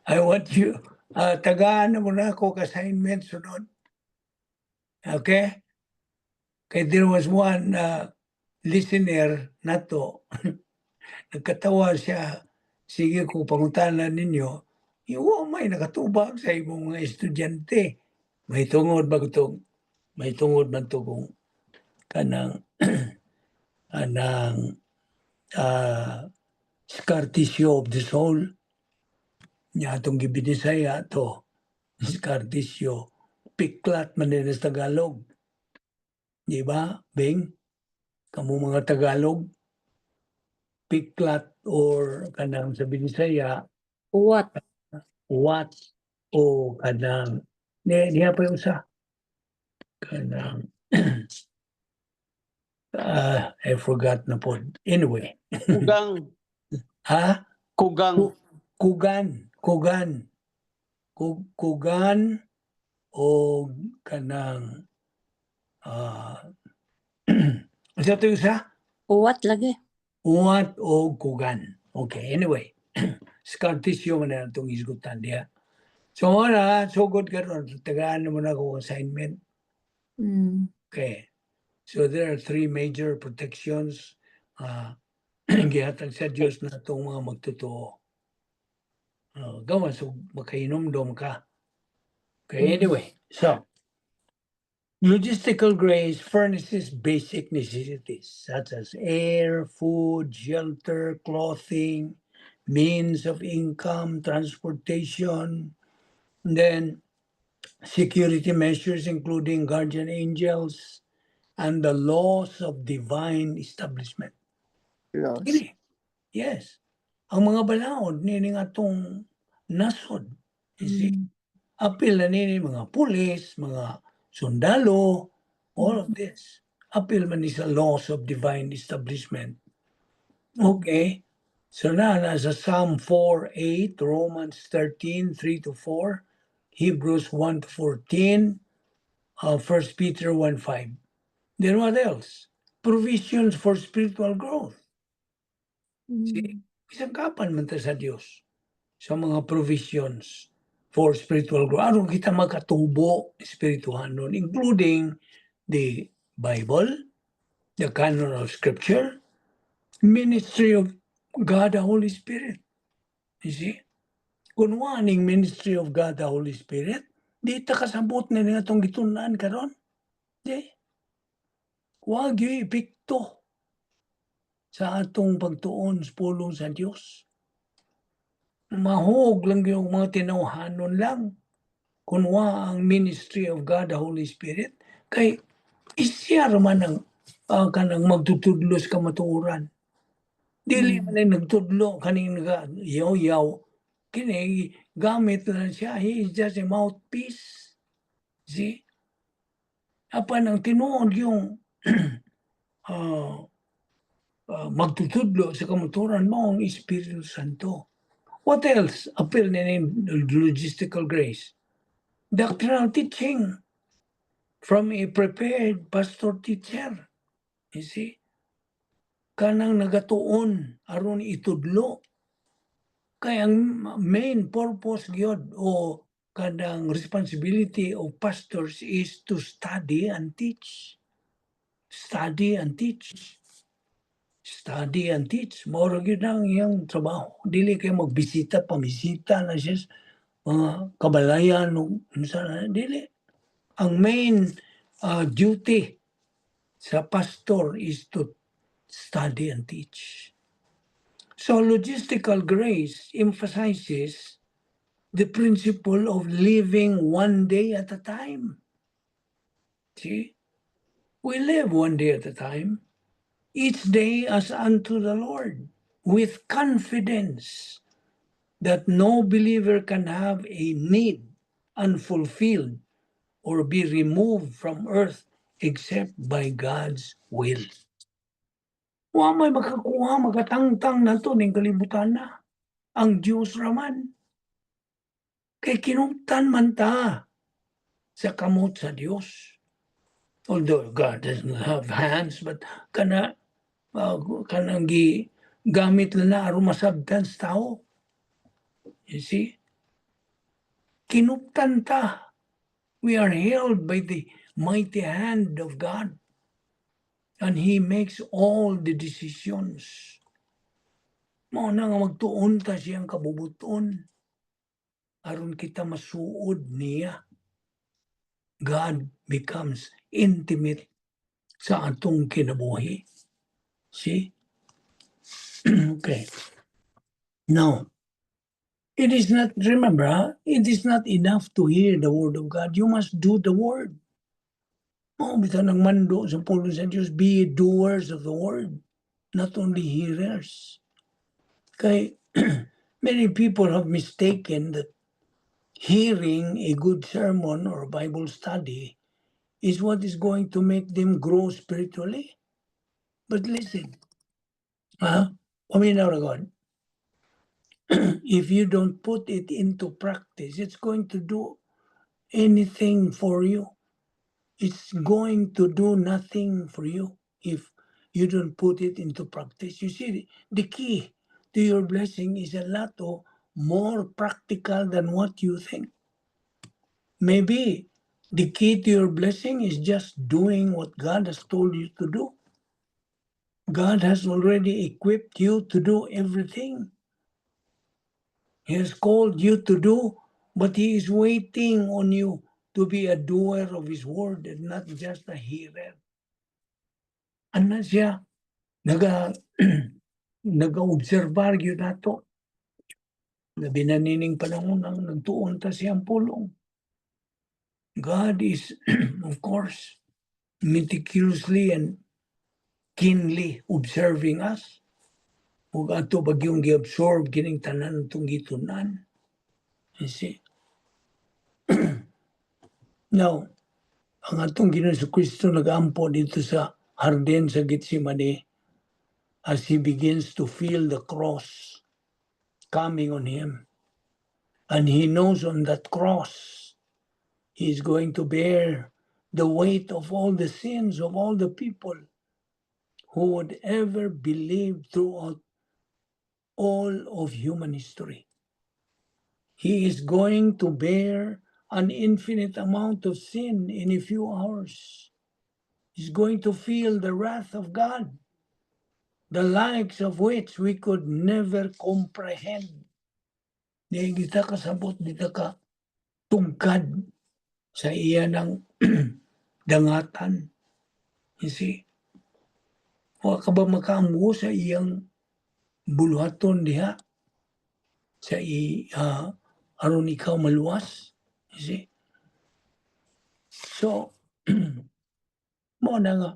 I want you, tagaan mo na ako assignment sunod. Okay? Kaya there was one listener na to, nagkatawa siya, sige kung pangutanan ninyo, yung may nakatubag sa imong mga estudyante. May tungod ba ito? May tungod ba ito kung kanang anang scartisio of the soul? Nya itong gibinisaya to, scartisio, piklat man din sa Tagalog. Di ba, Bing? Kamu mga Tagalog, piklat or kanang sa Binisaya, What? what o kanang niya pa yung sa kanang I forgot na po. Anyway. Kugang. Ha? Kugang. Kugan. kugan o kanang sa ito isa? Uwat lagi. Uwat o kugan. Okay, anyway. Skartisyo man na itong isgutan diya. So, sugod ka ron. Tagaan mo na akong assignment. Mm. Okay. So, there are 3 major protections. Gihatag sa Diyos na itong mga magtotoo. Gawa, so makainom-dom ka. Okay, anyway. So, logistical grace furnishes basic necessities such as air, food, shelter, clothing, means of income, transportation, and then security measures including guardian angels, and the laws of divine establishment. Laws. Kini, yes. Ang mga balaod nini nga tong nasod. You see? Mm. Apil na nini mga pulis, mga sundalo, all of this. Apil man ni sa laws of divine establishment. Okay. So nasa Psalm 4:8, Romans 13:3-4, Hebrews 1:14, 1 Peter 1:5. Then what else? Provisions for spiritual growth. See? Isang kapan man ta sa Diyos sa mga provisions for spiritual growth. Aron kita makatubo spirituhan nun, including the Bible, the canon of Scripture, ministry of God the Holy Spirit. You see? Kung waning ministry of God the Holy Spirit, di ta kasabot na nga itong gitunaan karon. Di. Huwag yung epekto sa atong pagtuon sa pulong sa Diyos. Mahog lang yung mga tinawhanon lang. Kunwa ang ministry of God, the Holy Spirit, kay isya raman ang kanang magtutudlo sa kamatuoran. Dili man ay nagtudlo, kaning yaw-yaw, kini gamit lang siya. He is just a mouthpiece. See? Apan ang tinuod yung magtutudlo sa kamatuoran mo ang Espiritu Santo. What else? Appeal na name logistical grace. Doctrinal teaching from a prepared pastor teacher. You see? Kanang nagatuon aron itudlo. Kaya ang main purpose gyud o kanang responsibility of pastors is to study and teach. Study and teach. Study and teach. Moro gyud ang iyang trabaho. Dili kay magbisita, pamisita na siya mga kabalayan o dili. Ang main duty sa pastor is to study and teach. So logistical grace emphasizes the principle of living one day at a time. See? We live one day at a time, each day as unto the Lord, with confidence that no believer can have a need unfulfilled or be removed from earth except by God's will. Wa may makakuha, makatangtang na to ng kalibutan na. Ang Diyos raman. Kay kinungtan man ta sa kamot sa Diyos. Although God doesn't have hands, but kanang gamit na aron masabtan sa tao. You see? Kinuptan ta. We are held by the mighty hand of God. And He makes all the decisions. Mao na nga magtuon ta siyang kabubuton. Aron kita masuod niya. God becomes intimate sa atong kinabuhi. See? Okay. Now, it is not, remember, it is not enough to hear the word of God. You must do the word. Bitaw ng mando sa pulo sa Diyos, be doers of the word, not only hearers. Kay many people have mistaken that hearing a good sermon or Bible study is what is going to make them grow spiritually. But listen, paminaw na God. if you don't put it into practice, it's going to do anything for you. It's going to do nothing for you if you don't put it into practice. You see, the key to your blessing is a lot more practical than what you think. Maybe the key to your blessing is just doing what God has told you to do. God has already equipped you to do everything He has called you to do, but He is waiting on you to be a doer of His word and not just a hearer. Ano siya? Nag-obserbar yun nato. Labi na nining panahon ang nagtuon ta siyang pulong. God is, of course, meticulously and keenly observing us. Huwag ato bagyong gi-absorb kining tanan itong gitunan. You see? Now, ang atong Ginoong Kristo nag-ampo dito sa Harden sa Getsemane as He begins to feel the cross coming on Him. And He knows on that cross, He is going to bear the weight of all the sins of all the people who would ever believe throughout all of human history. He is going to bear an infinite amount of sin in a few hours. He's going to feel the wrath of God, the likes of which we could never comprehend. Di kita kasabot, di ka tungkad sa iya ng dangatan. You see? Wa ka ba makaamgo sa iyang buluhaton diha? Sa aron ikaw maluwas? You see? So, mo na nga,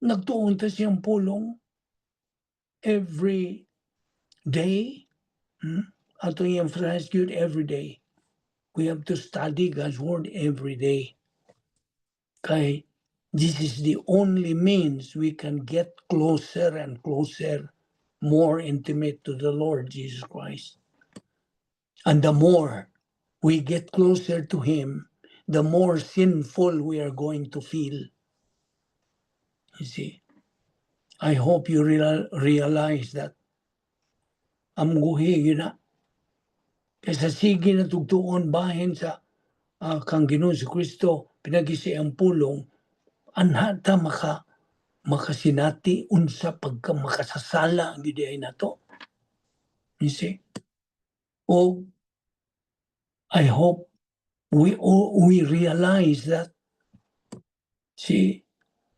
nagtuon ta siyang pulong every day. Ato i-emphasize yun every day. We have to study God's word every day. Kay this is the only means we can get closer and closer, more intimate to the Lord Jesus Christ. And the more we get closer to Him, the more sinful we are going to feel. You see? I hope you realize that. Amguhi yun na. Kaysa sige na tugtuon bahin sa kang Ginoong Kristo pinagisi ang pulong, anhata makasinati unsa pagka makasasala ang gidiay nato. You see? O I hope we realize that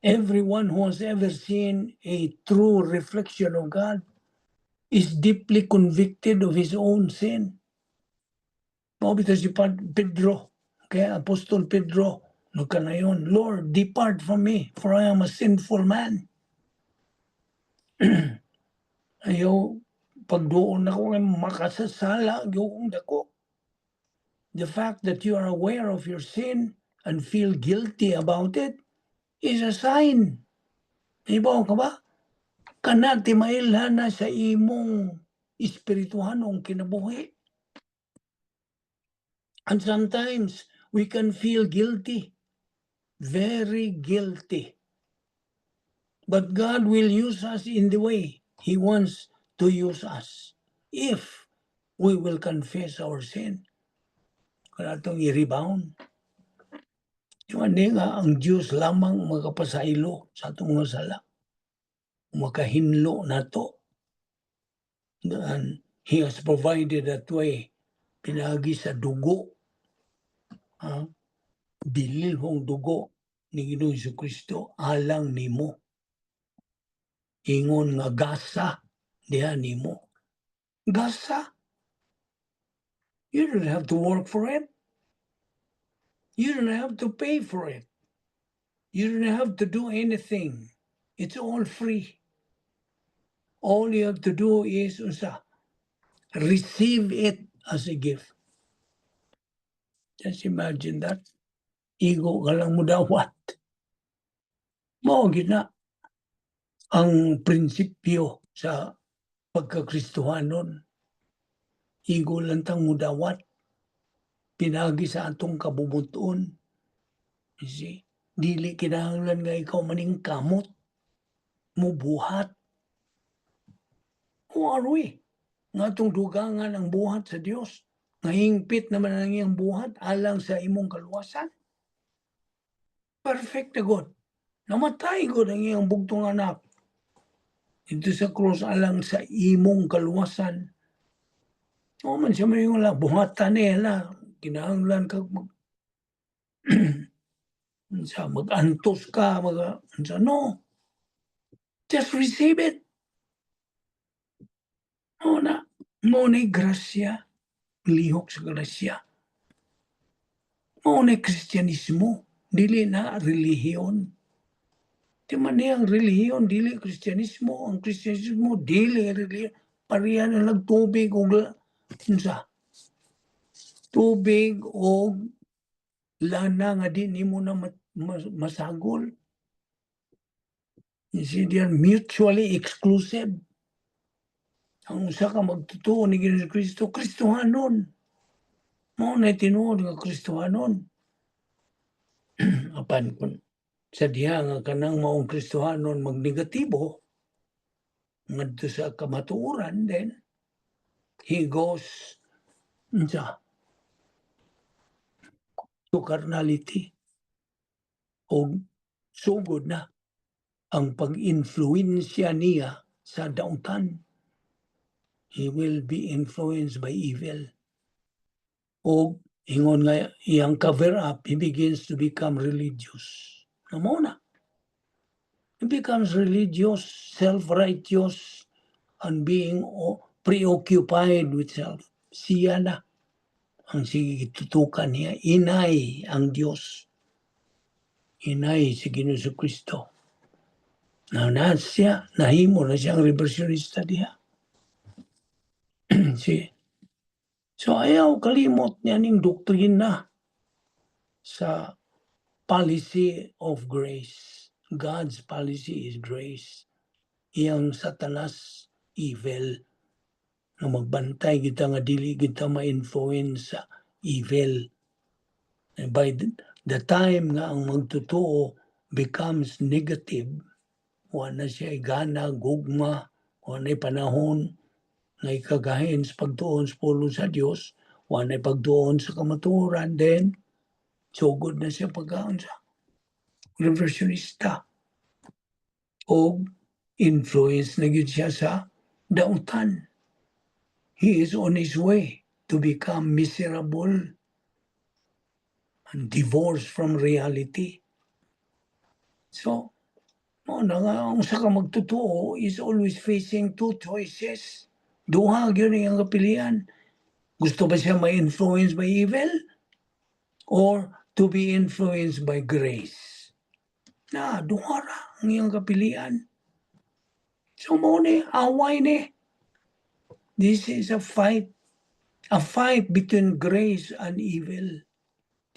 everyone who has ever seen a true reflection of God is deeply convicted of his own sin. Mabito si Pedro, kaya Apostol Pedro, nagkanayon, Lord, depart from me, for I am a sinful man. Ayaw, pagdoon ako ay makasasala, yung dako. The fact that you are aware of your sin and feel guilty about it is a sign. Ibaw ka ba? Kanati mailhan na sa imong espirituhanong kinabuhi. And sometimes we can feel guilty, very guilty. But God will use us in the way He wants to use us if we will confess our sin. Kaya itong i-rebound. Yung nga, ang Diyos lamang magkapasaylo sa itong mga sala. Makahinlo na to. And He has provided that way. Pinagi sa dugo. Bilil hong dugo ni Ginoong Kristo alang nimo. Ingon nga gasa diha nimo. Gasa? You don't have to work for it. You don't have to pay for it. You don't have to do anything. It's all free. All you have to do is receive it as a gift. Just imagine that. Igo ka lang mo dawat. Mao gina ang prinsipyo sa pagkakristohanon. Igo lang tang mudawat. Pinagi sa atong kabubuton. You see? Dili kinahanglan nga ikaw maning kamot. Mubuhat. Who are we? Nga itong dugangan ang buhat sa Dios. Nga hingpit naman ang iyang buhat alang sa imong kaluwasan. Perfect na God. Namatay God ang iyang bugtong anak. Ito sa cross alang sa imong kaluwasan. O man siya may wala, buhatan nila. Kinahanglan ka mag-antos ka, no. Just receive it. Mo na'y grasya, lihok sa grasya. Mo na'y Kristyanismo, dili na relihiyon. Di man niya ang relihiyon, dili Kristyanismo. Ang Kristyanismo, dili relihiyon. Parihan na lang tubig o tubig o lana nga di nimo na masagol. You see, they are mutually exclusive. Ang usa ka magtutuo ni Ginoong Kristo, Kristohanon. Mao na tinuod nga Kristohanon. Apan kun sa diha nga kanang maong Kristohanon magnegatibo ngadto sa kamatuoran, then he goes to carnality. O sugod na ang pag-influensya niya sa dautan. He will be influenced by evil. O ingon nga iyang cover up, he begins to become religious. Namo na. He becomes religious, self-righteous, and being preoccupied with self. Siya na ang sige tutukan niya. Inay ang Diyos. Inay si Ginoong Kristo. Na siya, nahimo na siyang reversionista diha. So ayaw kalimot niya ning doktrina sa policy of grace. God's policy is grace. Iyang Satanas, evil. Na magbantay kita nga dili kita ma-influence sa evil. And by the time nga ang magtutuo becomes negative, wala siya gana, gugma, wala panahon, nga ikagahin sa pagtuon sa pulong sa Diyos, wala pagtuon sa kamaturan, then sugod na siya pagkaon sa reversionista. O influence na yun siya sa dautan. He is on his way to become miserable and divorced from reality. So, ang sa ka magtutuo is always facing two choices. Duha yun ang kapilian. Gusto ba siya ma-influence by evil? Or to be influenced by grace? Duha ra ang iyang kapilian. So mo ni, away ni. This is a fight between grace and evil.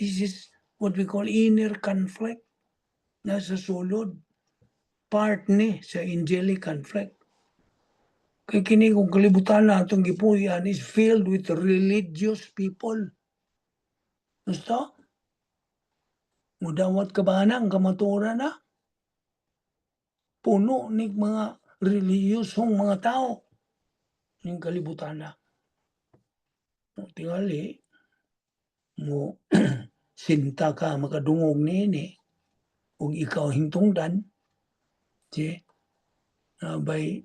This is what we call inner conflict. Nasa sulod. Part ni sa angelic conflict. Kaya kini kung kalibutan na itong gipuyan is filled with religious people. Gusto? Mudawat ka ba na ang kamaturan na? Puno ni mga reliyosong mga tao. Yung kalibutan na. Tingali, mo sinta ka makadungog nini kung ikaw hintungdan, by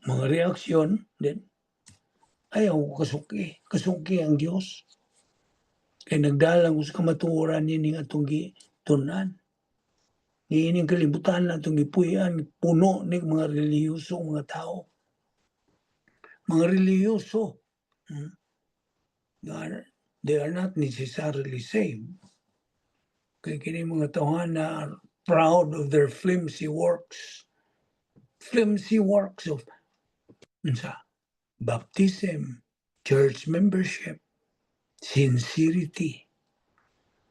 mga reaksyon, then ayaw kasuki. Kasuki ang Diyos. Kaya nagdalang ko sa kamatuoran niya nga itong gitunan. Ngayon yung kalibutan na itong gipuyan, puno ng mga reliyoso mga tao. Mga reliyoso, they are not necessarily saved. Kaya kini mga tauhan na are proud of their flimsy works of baptism, church membership, sincerity,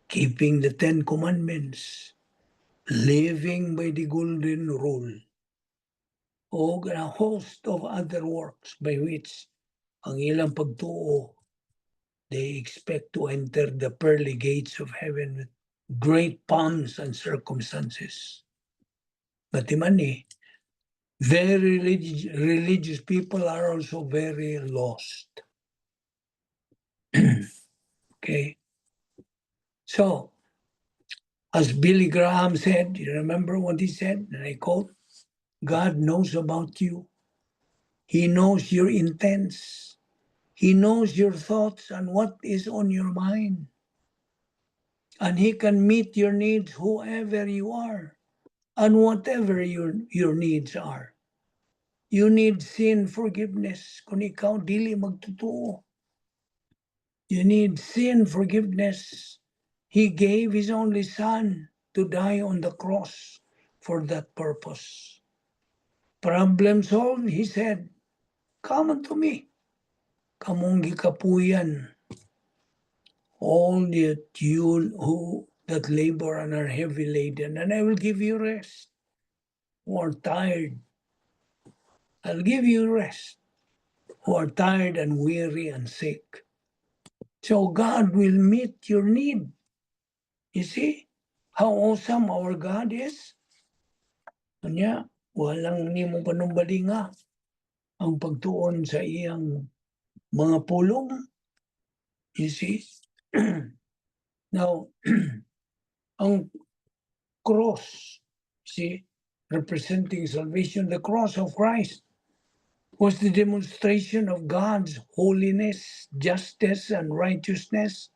keeping the 10 Commandments, living by the golden rule, o a host of other works by which ang ilang pagtuo, they expect to enter the pearly gates of heaven with great pomps and circumstances. But very religious people are also very lost. Okay. So, as Billy Graham said, you remember what he said? And I quote, God knows about you. He knows your intents. He knows your thoughts and what is on your mind. And He can meet your needs whoever you are and whatever your needs are. You need sin forgiveness kung ikaw dili magtotoo. You need sin forgiveness. He gave His only Son to die on the cross for that purpose. Problem solved, He said, come unto me. Kamong gikapuyan, all that you who that labor and are heavy laden, and I will give you rest. Who are tired, I'll give you rest. Who are tired and weary and sick. So God will meet your need. You see how awesome our God is? Kanya, walang nimong panumbalinga ang pagtuon sa iyang mga pulong. You see? Now, ang cross, see, representing salvation, the cross of Christ was the demonstration of God's holiness, justice, and righteousness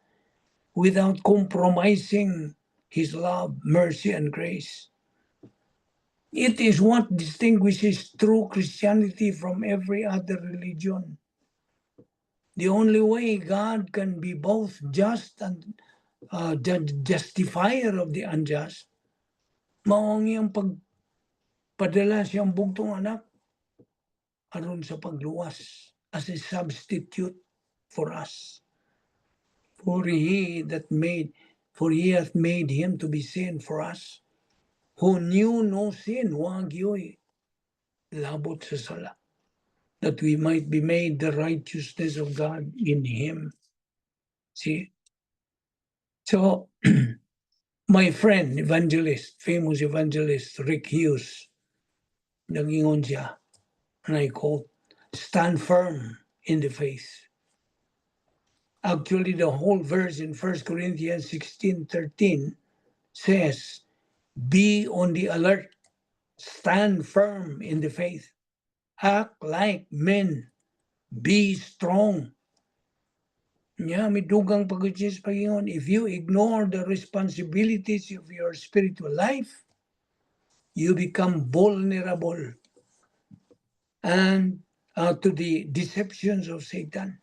without compromising His love, mercy, and grace. It is what distinguishes true Christianity from every other religion. The only way God can be both just and justifier of the unjust, maong iyang pagpadala siyang bugtong anak aron sa pagluwas as a substitute for us. For he hath made him to be sin for us, who knew no sin, wagyoy, labot sa sala, that we might be made the righteousness of God in him. See? So, my friend, famous evangelist, Rick Hughes, nagingon siya, and I quote, stand firm in the faith. Actually, the whole verse in 1 Corinthians 16:13 says, be on the alert, stand firm in the faith, act like men, be strong. May dugang pag-utis pagingon, if you ignore the responsibilities of your spiritual life, you become vulnerable and to the deceptions of Satan.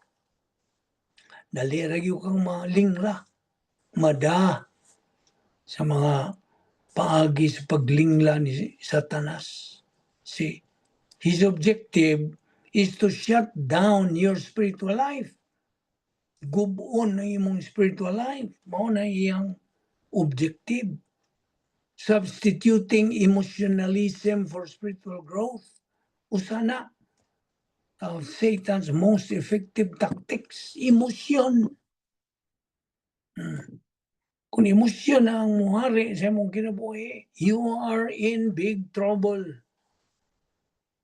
Daliragyo kang malingla, mada sa mga paagi sa paglingla ni Satanas. See, his objective is to shut down your spiritual life. Gubon na imong spiritual life. Mao na iyang objective. Substituting emotionalism for spiritual growth. Usana of Satan's most effective tactics, emotion. Kung emosyon na ang muhari sa imong kinabuhi, you are in big trouble.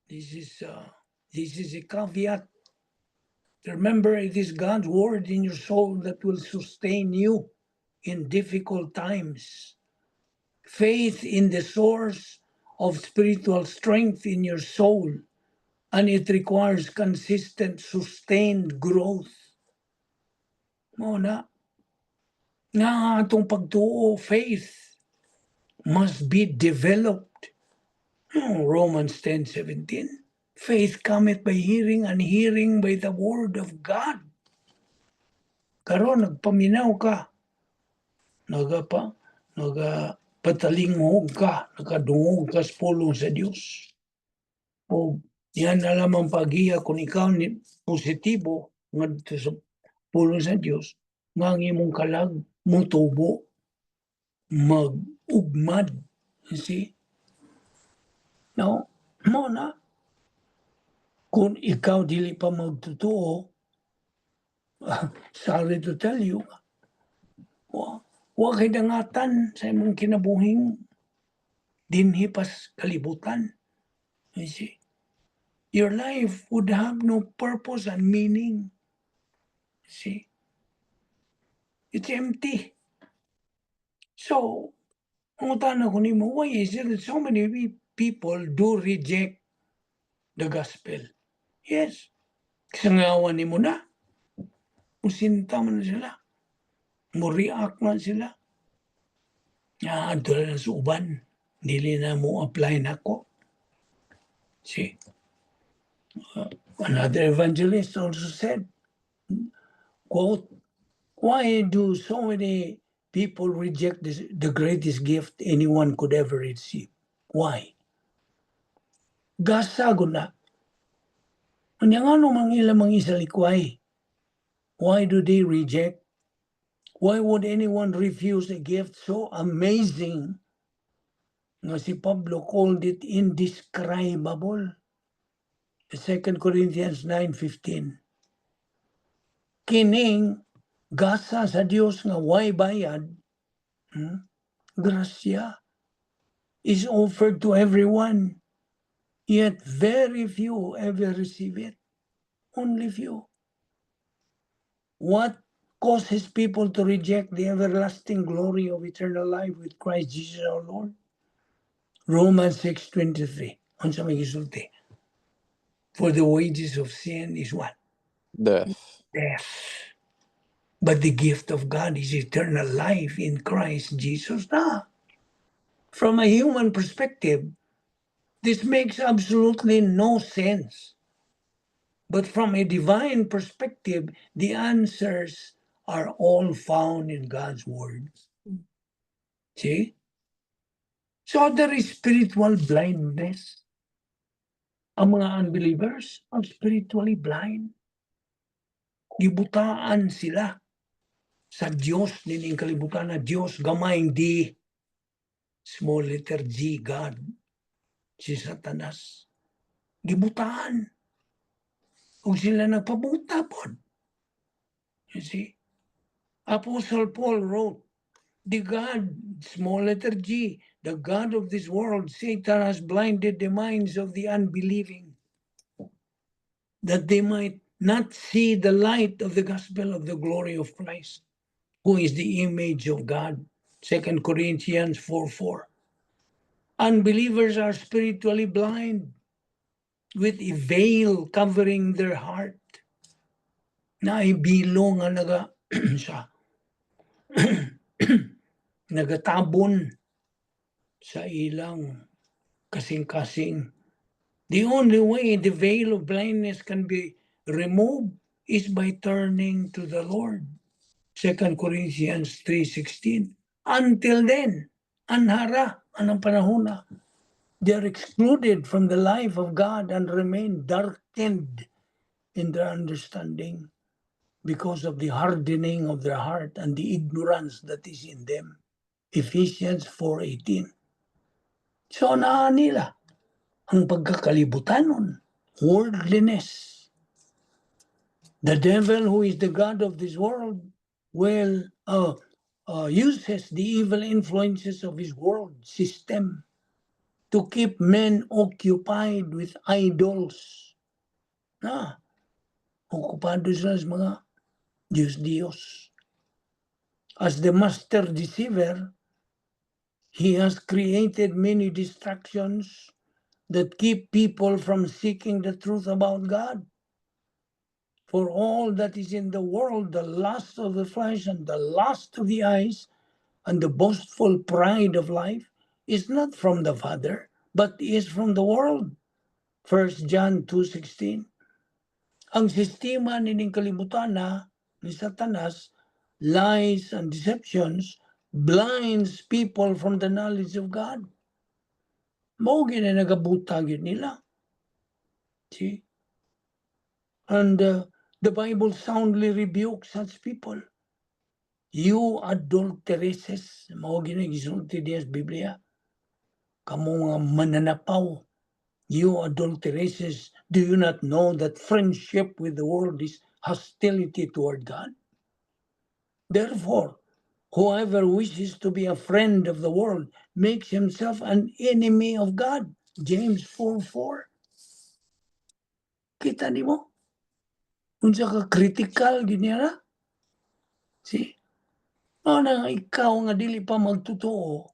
This is a caveat. Remember, it is God's word in your soul that will sustain you in difficult times. Faith in the source of spiritual strength in your soul, and it requires consistent, sustained growth. Muna, nga atong pagtuo, faith must be developed. Romans 10:17. Faith cometh by hearing, and hearing by the word of God. Karon nagpaminaw ka, nagapatalingog ka, nakadungog ka sa pulong sa Dios. O yan na lamang pag-iya kung ikaw ni positibo ngadto sa pulong sa Dios, nga ang imong kalag mutubo, mag-ugmad. You see? No, mo na. Kung ikaw dili pa magtotoo, sorry to tell you, wa kay dangatan sa imong kinabuhing dinhi pas kalibutan. You see? Your life would have no purpose and meaning. You see? It's empty. So, ang tanong ko nimo, why is it that so many people do reject the gospel? Yes. Kasangawan nimo na. Musinta man na sila. Mo-react man sila. Doon na sa uban. Dili na mo apply na ko. See? Another evangelist also said, quote, why do so many people reject the greatest gift anyone could ever receive? Why? Gasagod na. Anya nga no mang ilang mga isalikway? Why do they reject? Why would anyone refuse a gift so amazing? Nga si Pablo called it indescribable. 2 Corinthians 9:15. Kining gasa sa Dios nga way bayad, grasya, is offered to everyone, yet very few ever receive it. Only few. What causes people to reject the everlasting glory of eternal life with Christ Jesus our Lord? Romans 6:23. Unsa may gisulti? For the wages of sin is what? Death. Death. But the gift of God is eternal life in Christ Jesus. From a human perspective, this makes absolutely no sense. But from a divine perspective, the answers are all found in God's Word. See? So there is spiritual blindness. Ang mga unbelievers are spiritually blind. Gibutaan sila sa Diyos, nining kalibutan na Diyos, gamayng D, small letter G, God, si Satanas. Gibutaan. O sila nagpabuta po. You see? Apostle Paul wrote, the God, small letter G, the God of this world, Satan has blinded the minds of the unbelieving, that they might not see the light of the gospel of the glory of Christ, who is the image of God. 2 Corinthians 4:4. Unbelievers are spiritually blind, with a veil covering their heart. Naibilo nga siya. Nagatabon sa ilang kasing-kasing. The only way the veil of blindness can be removed is by turning to the Lord. 2 Corinthians 3:16. Until then, anhara, anong panahon na, they are excluded from the life of God and remain darkened in their understanding because of the hardening of their heart and the ignorance that is in them. Ephesians 4:18. So nila ang pagkakalibutan nun, worldliness. The devil, who is the God of this world, will uses the evil influences of his world system to keep men occupied with idols. Okupado sila sa mga Diyos-Diyos. As the master deceiver, he has created many distractions that keep people from seeking the truth about God. For all that is in the world, the lust of the flesh and the lust of the eyes and the boastful pride of life is not from the Father, but is from the world. 1 John 2:16. Ang sistema nining kalibutan ni Satanas, lies and deceptions, blinds people from the knowledge of God. Mao gina nagabutag yun nila. See? And the Bible soundly rebukes such people. You adulteresses, mao gina gisulti diya sa Biblia. Kamu nga mananapaw, You adulteresses, do you not know that friendship with the world is hostility toward God? Therefore, whoever wishes to be a friend of the world makes himself an enemy of God. James 4:4. Kita ni mo? Unsa ka critical ginyara? See? O na ikaw nga dili pa magtotoo,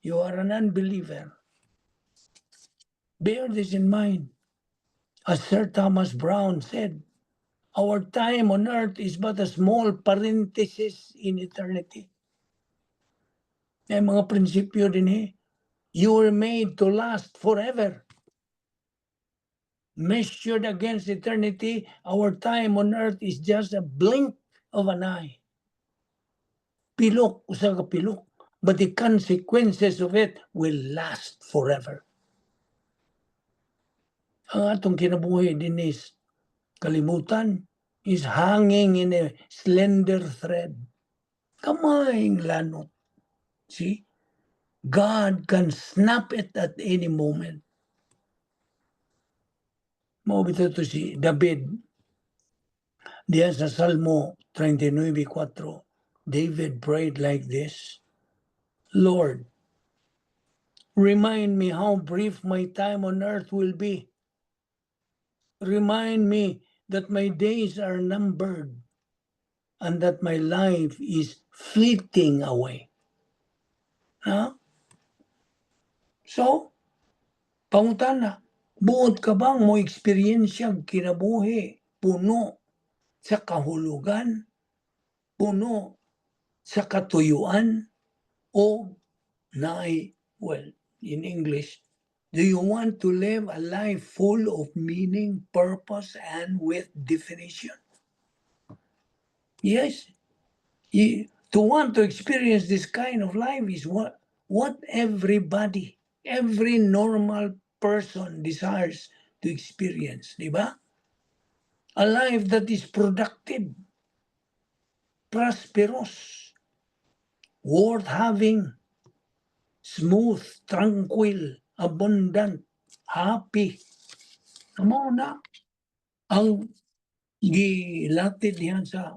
you are an unbeliever. Bear this in mind. As Sir Thomas Browne said, our time on earth is but a small parenthesis in eternity. May mga prinsipyo din eh. You were made to last forever. Measured against eternity, our time on earth is just a blink of an eye. Pilok, usa ka pilok. But the consequences of it will last forever. Ang atong kinabuhi din is kalimutan is hanging in a slender thread. Kamayng lanot. See? God can snap it at any moment. Mabito to si David. Diyan sa Salmo 39:4, David prayed like this, Lord, remind me how brief my time on earth will be. Remind me that my days are numbered and that my life is fleeting away. Huh? So, pangutana, buod ka bang mo eksperyensyang kinabuhi puno sa kahulugan, puno sa katuyuan, o naay, well, in English, do you want to live a life full of meaning, purpose, and with definition? Yes. To want to experience this kind of life is what everybody, every normal person desires to experience, di ba? A life that is productive, prosperous, worth having, smooth, tranquil, abundant, happy. Amo na ang gilatid niya sa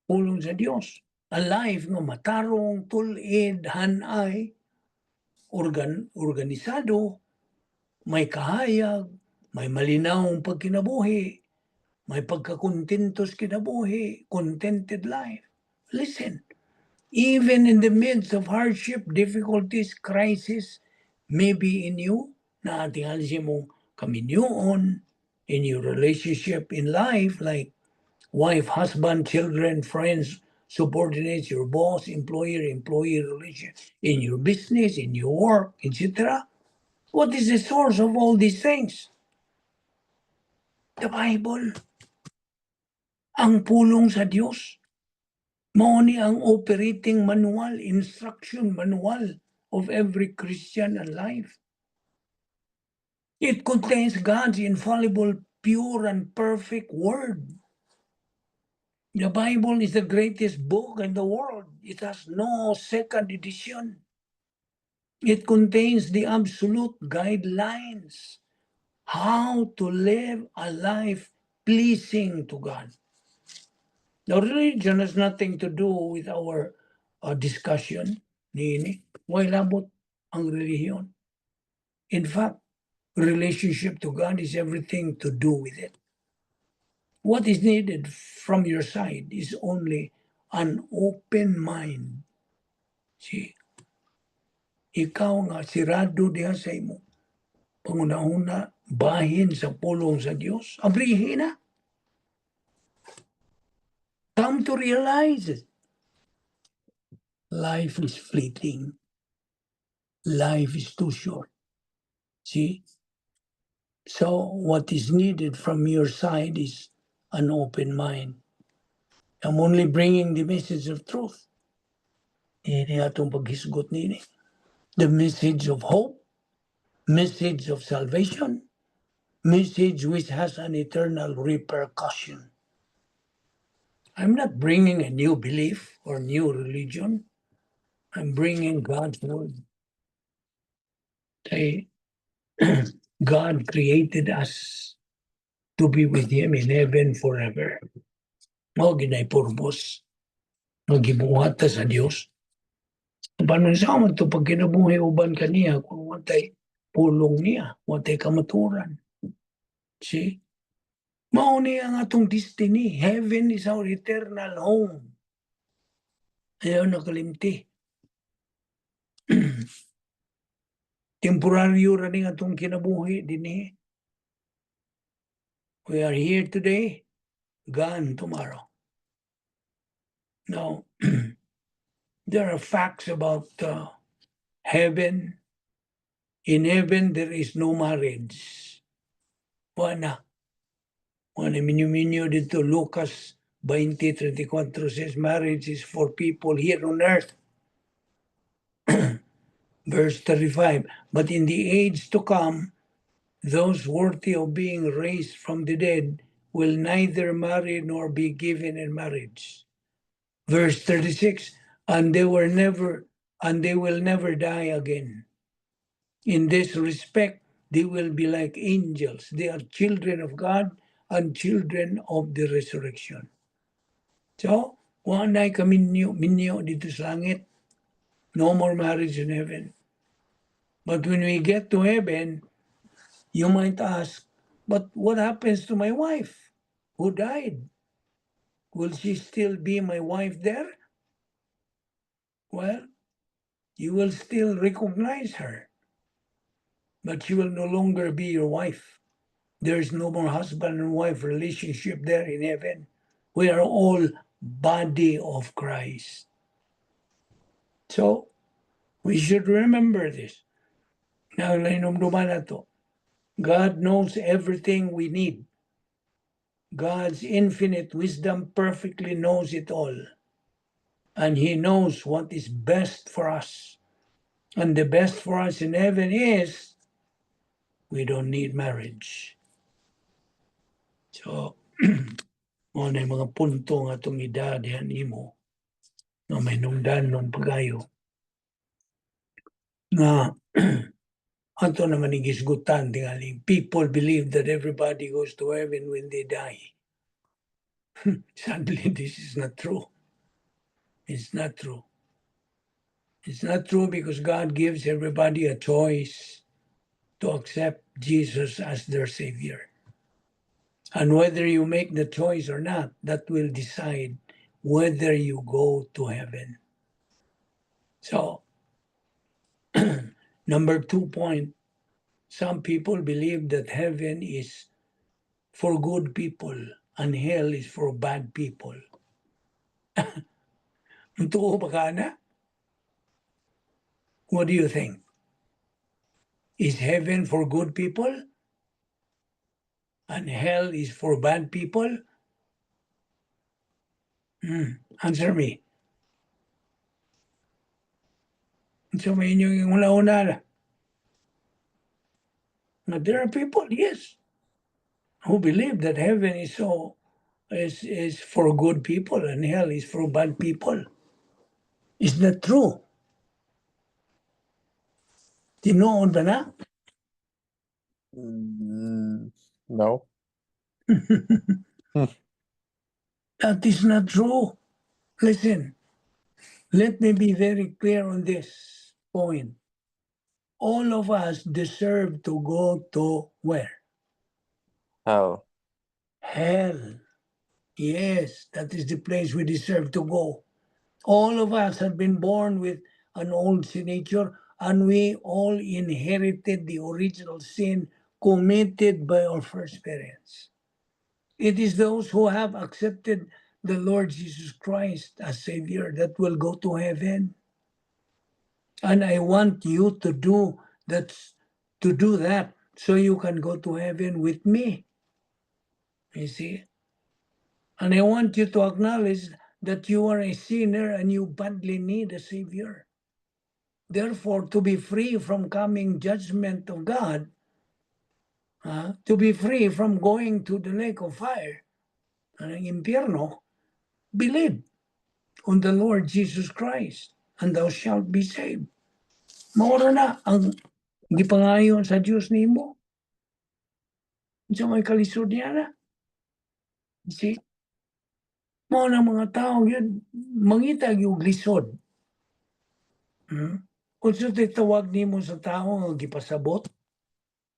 pulong sa Dios. A life nga matarong, tulid, hanay, organisado, may kahayag, may malinawong pagkinabuhi, may pagkakontentos kinabuhi, contented life. Listen, even in the midst of hardship, difficulties, crisis, maybe in you, na atingali siya mong kaminyoon, in your relationship in life, like wife, husband, children, friends, subordinates, your boss, employee relation, in your business, in your work, etc. What is the source of all these things? The Bible. Ang pulong sa Diyos. Mao ni ang operating manual, instruction manual of every Christian alive. It contains God's infallible, pure, and perfect word. The Bible is the greatest book in the world. It has no second edition. It contains the absolute guidelines how to live a life pleasing to God. Now, religion has nothing to do with our discussion. Nini, why labot ang religion? In fact, relationship to God is everything to do with it. What is needed from your side is only an open mind. See, ikaw nga sirado diha sa imo. Panguna-una, bahin sa pulong sa Dios. Abrihin na. Come to realize it. Life is fleeting. Life is too short. See? So what is needed from your side is an open mind. I'm only bringing the message of truth. Ini atong paghisgot nini. The message of hope, message of salvation, message which has an eternal repercussion. I'm not bringing a new belief or new religion. I'm bringing God's word. Kay God created us to be with Him in heaven forever. Mao ginay purpose nga gibuhat ta sa Dios. Paano sa man to pag kinabuhi uban kaniya kung watay pulong niya, watay kamaturan. See? Mao ni ang atong destiny. Heaven is our eternal home. Ayaw nakalimti. Temporaryo ra ning atong kinabuhi dinhi. We are here today, gone tomorrow. Now, there are facts about heaven. In heaven, there is no marriage. Wala. Wala minyo dito, Lucas 20:34 says, marriage is for people here on earth. Verse 35, but in the age to come, those worthy of being raised from the dead will neither marry nor be given in marriage. Verse 36, and they will never die again. In this respect, they will be like angels. They are children of God and children of the resurrection. So, wanay ka minyo dito sa langit. No more marriage in heaven. But when we get to heaven, you might ask, but what happens to my wife who died? Will she still be my wife there? Well, you will still recognize her, but she will no longer be your wife. There is no more husband and wife relationship there in heaven. We are all body of Christ. So, we should remember this. Now, God knows everything we need. God's infinite wisdom perfectly knows it all. And He knows what is best for us. And the best for us in heaven is we don't need marriage. So, mga mga punto nga itong idadihan imo na may nungdan nung pagayo. Nga, ato naman igisgutan tingali. People believe that everybody goes to heaven when they die. Sadly, this is not true. It's not true. It's not true because God gives everybody a choice to accept Jesus as their Savior. And whether you make the choice or not, that will decide whether you go to heaven. So, number 2 point, some people believe that heaven is for good people and hell is for bad people. What do you think? Is heaven for good people and hell is for bad people? Answer me. So may inyong una-una. Now, there are people, yes, who believe that heaven is for good people and hell is for bad people. Is that true? Tinoon ba na? No. That is not true. Listen, let me be very clear on this point. All of us deserve to go to where? Hell. Hell. Yes, that is the place we deserve to go. All of us have been born with an old sin nature, and we all inherited the original sin committed by our first parents. It is those who have accepted the Lord Jesus Christ as Savior that will go to heaven. And I want you to do that so you can go to heaven with me. You see? And I want you to acknowledge that you are a sinner and you badly need a Savior. Therefore, to be free from coming judgment of God, to be free from going to the lake of fire, ang impyerno, believe on the Lord Jesus Christ, and thou shalt be saved. Maura na ang gipangayon sa Diyos nimo. Sa may kalisod niya na. See? Mao na mga tao yun, mangitag yung lisod. Kung sa tawag nimo sa tao nga gipasabot,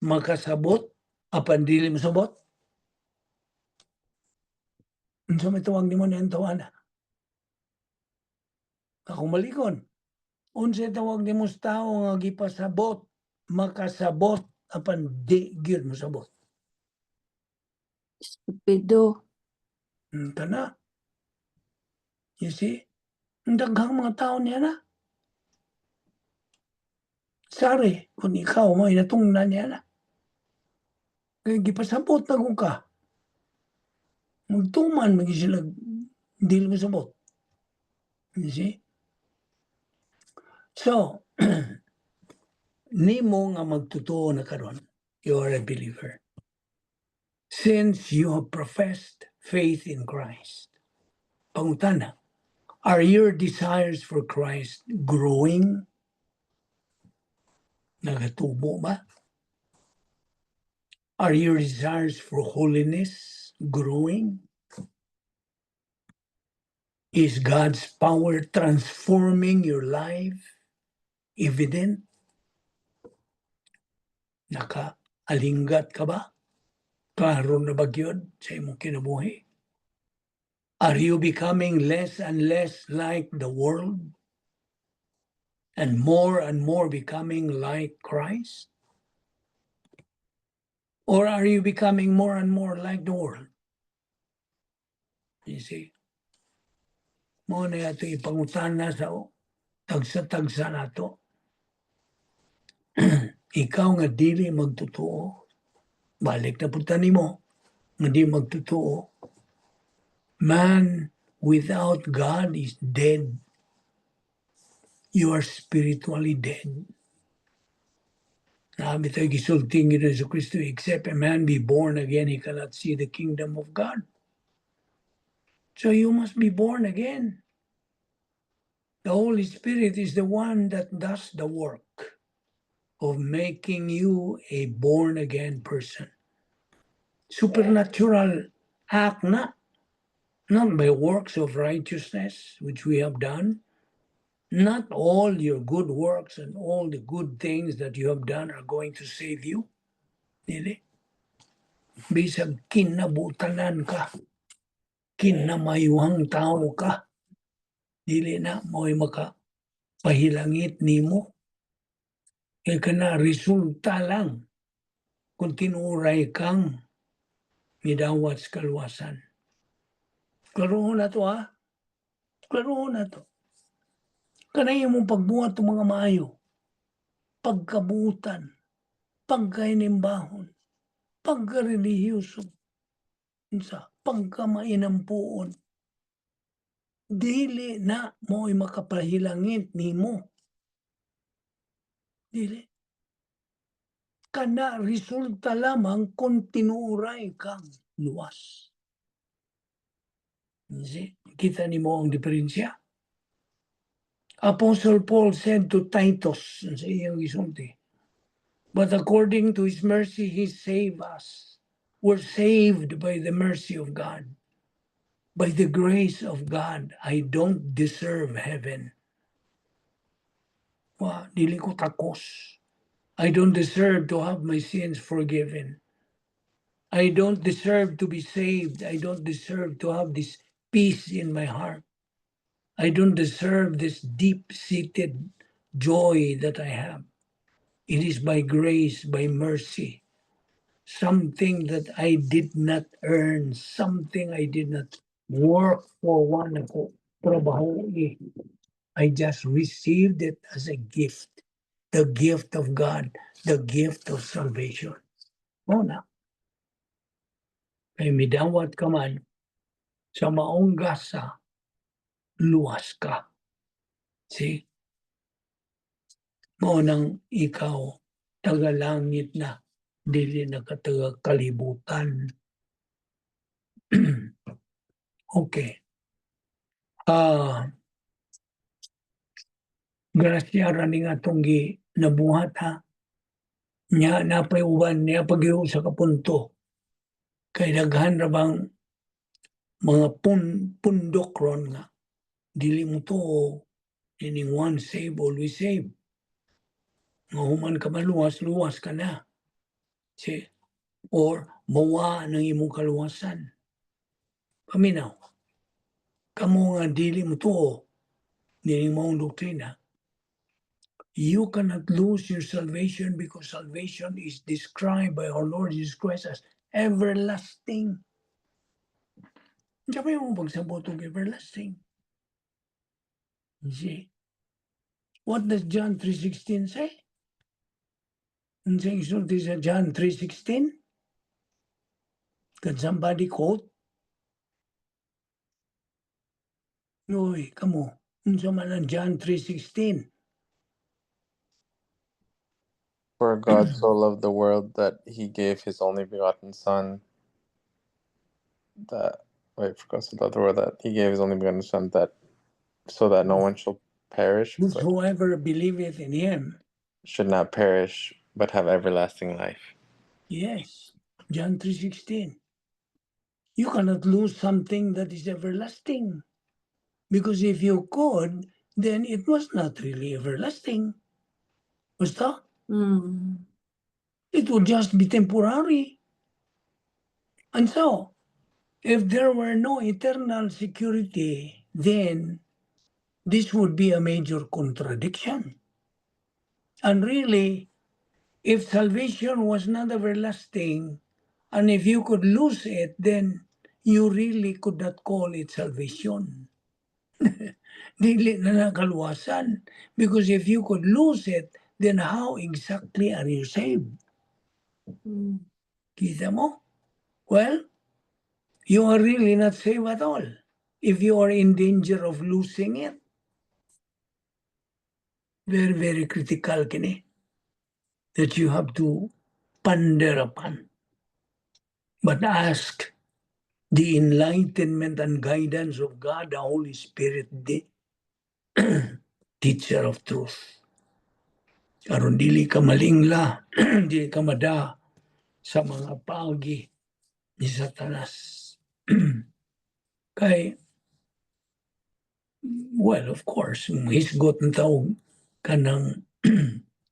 makasabot, apan dili mo sabot. Unsa may tawag nimo na tawana? Ako malikon. Unsa tawag nimo sa tao nga gipasabot, makasabot, apan di gyud mo sabot. Stupido. Kana. You see? Ang daghang mga tao niya na. Sari, kung ikaw mo inatungnan niya na. Kaya gipasabot na kung ka. Magtuman, sila, dili mo sabot. You see? So, nimo nga magtotoo na karon, you are a believer. Since you have professed faith in Christ. Pangutana, are your desires for Christ growing? Nagatubo ba? Are your desires for holiness growing? Is God's power transforming your life evident? Naka-alinggat ka ba? Klaro na ba yun sa imong kinabuhi? Are you becoming less and less like the world? And more becoming like Christ? Or are you becoming more and more like the world? You see? Mo na ito ipangutana sa tagsa-tagsa nato. Ikaw nga dili magtotoo. Balik na punta nimo nga di magtotoo. Man without God is dead. You are spiritually dead. Nabi tayo gisulting ito sa Kristo, except a man be born again, he cannot see the kingdom of God. So you must be born again. The Holy Spirit is the one that does the work of making you a born-again person. Supernatural act not by works of righteousness, which we have done. Not all your good works and all the good things that you have done are going to save you. Dili. Bisag kinabutanan ka, kinamayuhang tao ka, dili na mo'y makapahilangit nimo. Kaya ka na resulta lang kung tinuray kang midawat sa kalwasan. Klaroon na to ha. Klaroon na to. Kanaya mong pagbuhat ng mga maayo. Pagkabutan. Pagkainimbahon. Pagkarelihiyoso. Pagkamainampuon. Dili na mo'y makapahilangit nimo. Dili. Kana resulta lamang kung tinuray kang luwas. Kita ni mo ang diferensya. Apostle Paul said to Titus, sa iyang isulti, but according to His mercy, He saved us. We're saved by the mercy of God. By the grace of God, I don't deserve heaven. Dili ko takos. I don't deserve to have my sins forgiven. I don't deserve to be saved. I don't deserve to have this peace in my heart. I don't deserve this deep-seated joy that I have. It is by grace, by mercy. Something that I did not earn, something I did not work for one ako. I just received it as a gift. The gift of God, the gift of salvation. Na. Kay midawat ka man sa maong gasa, luwas ka. See? Mo nang ikaw, tagalangit na, dili na ka taga kalibutan. Okay. Grasya rani nga itong nabuhat ha. Nya napay uban niya pag sa kapunto. Kay daghan ra bang mga pundok ron nga dili mo to ining one save always save. Nga human ka maluwas-luwas ka na. Or mawa ng imong kaluwasan. Paminaw. Kamo nga dili mo to nining maong doktrina. You cannot lose your salvation because salvation is described by our Lord Jesus Christ as everlasting. Sabi mo pagsabot ng everlasting. See? What does John 3:16 say? Ang isulti sa John 3:16? Can somebody quote? Uy, kamo. Unsa man ang John 3:16? For God so loved the world that he gave his only begotten Son, that for God so loved the world that he gave his only begotten Son, that so that no one shall perish, but Whosoever believeth in him. should not perish, but have everlasting life. Yes, John 3:16. You cannot lose something that is everlasting. Because if you could, then it was not really everlasting. Basta, it would just be temporary. And so, if there were no eternal security, then this would be a major contradiction. And really, if salvation was not everlasting, and if you could lose it, then you really could not call it salvation. Dili na nakaluwasan. Because if you could lose it, then how exactly are you saved? Kita mo? Well, you are really not saved at all if you are in danger of losing it. Very, very critical kini that you have to ponder upon. But ask the enlightenment and guidance of God, the Holy Spirit, the teacher of truth. Karon dili ka malingla, dili ka mada sa mga paagi ni Satanas. Kay, well, of course, hisgot ng tao kanang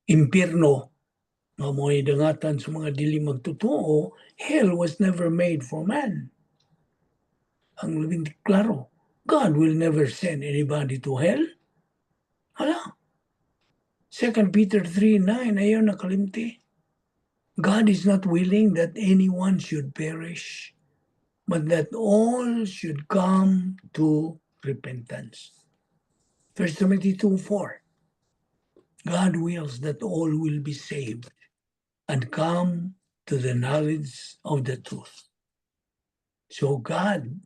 impyerno nga mo'y dangatan sa mga dili magtotoo, hell was never made for man. Ang labing klaro, God will never send anybody to hell. Hala. 2 Peter 3:9, ayaw nakalimti. God is not willing that anyone should perish, but that all should come to repentance. 1 Timothy 2:4, God wills that all will be saved and come to the knowledge of the truth. So God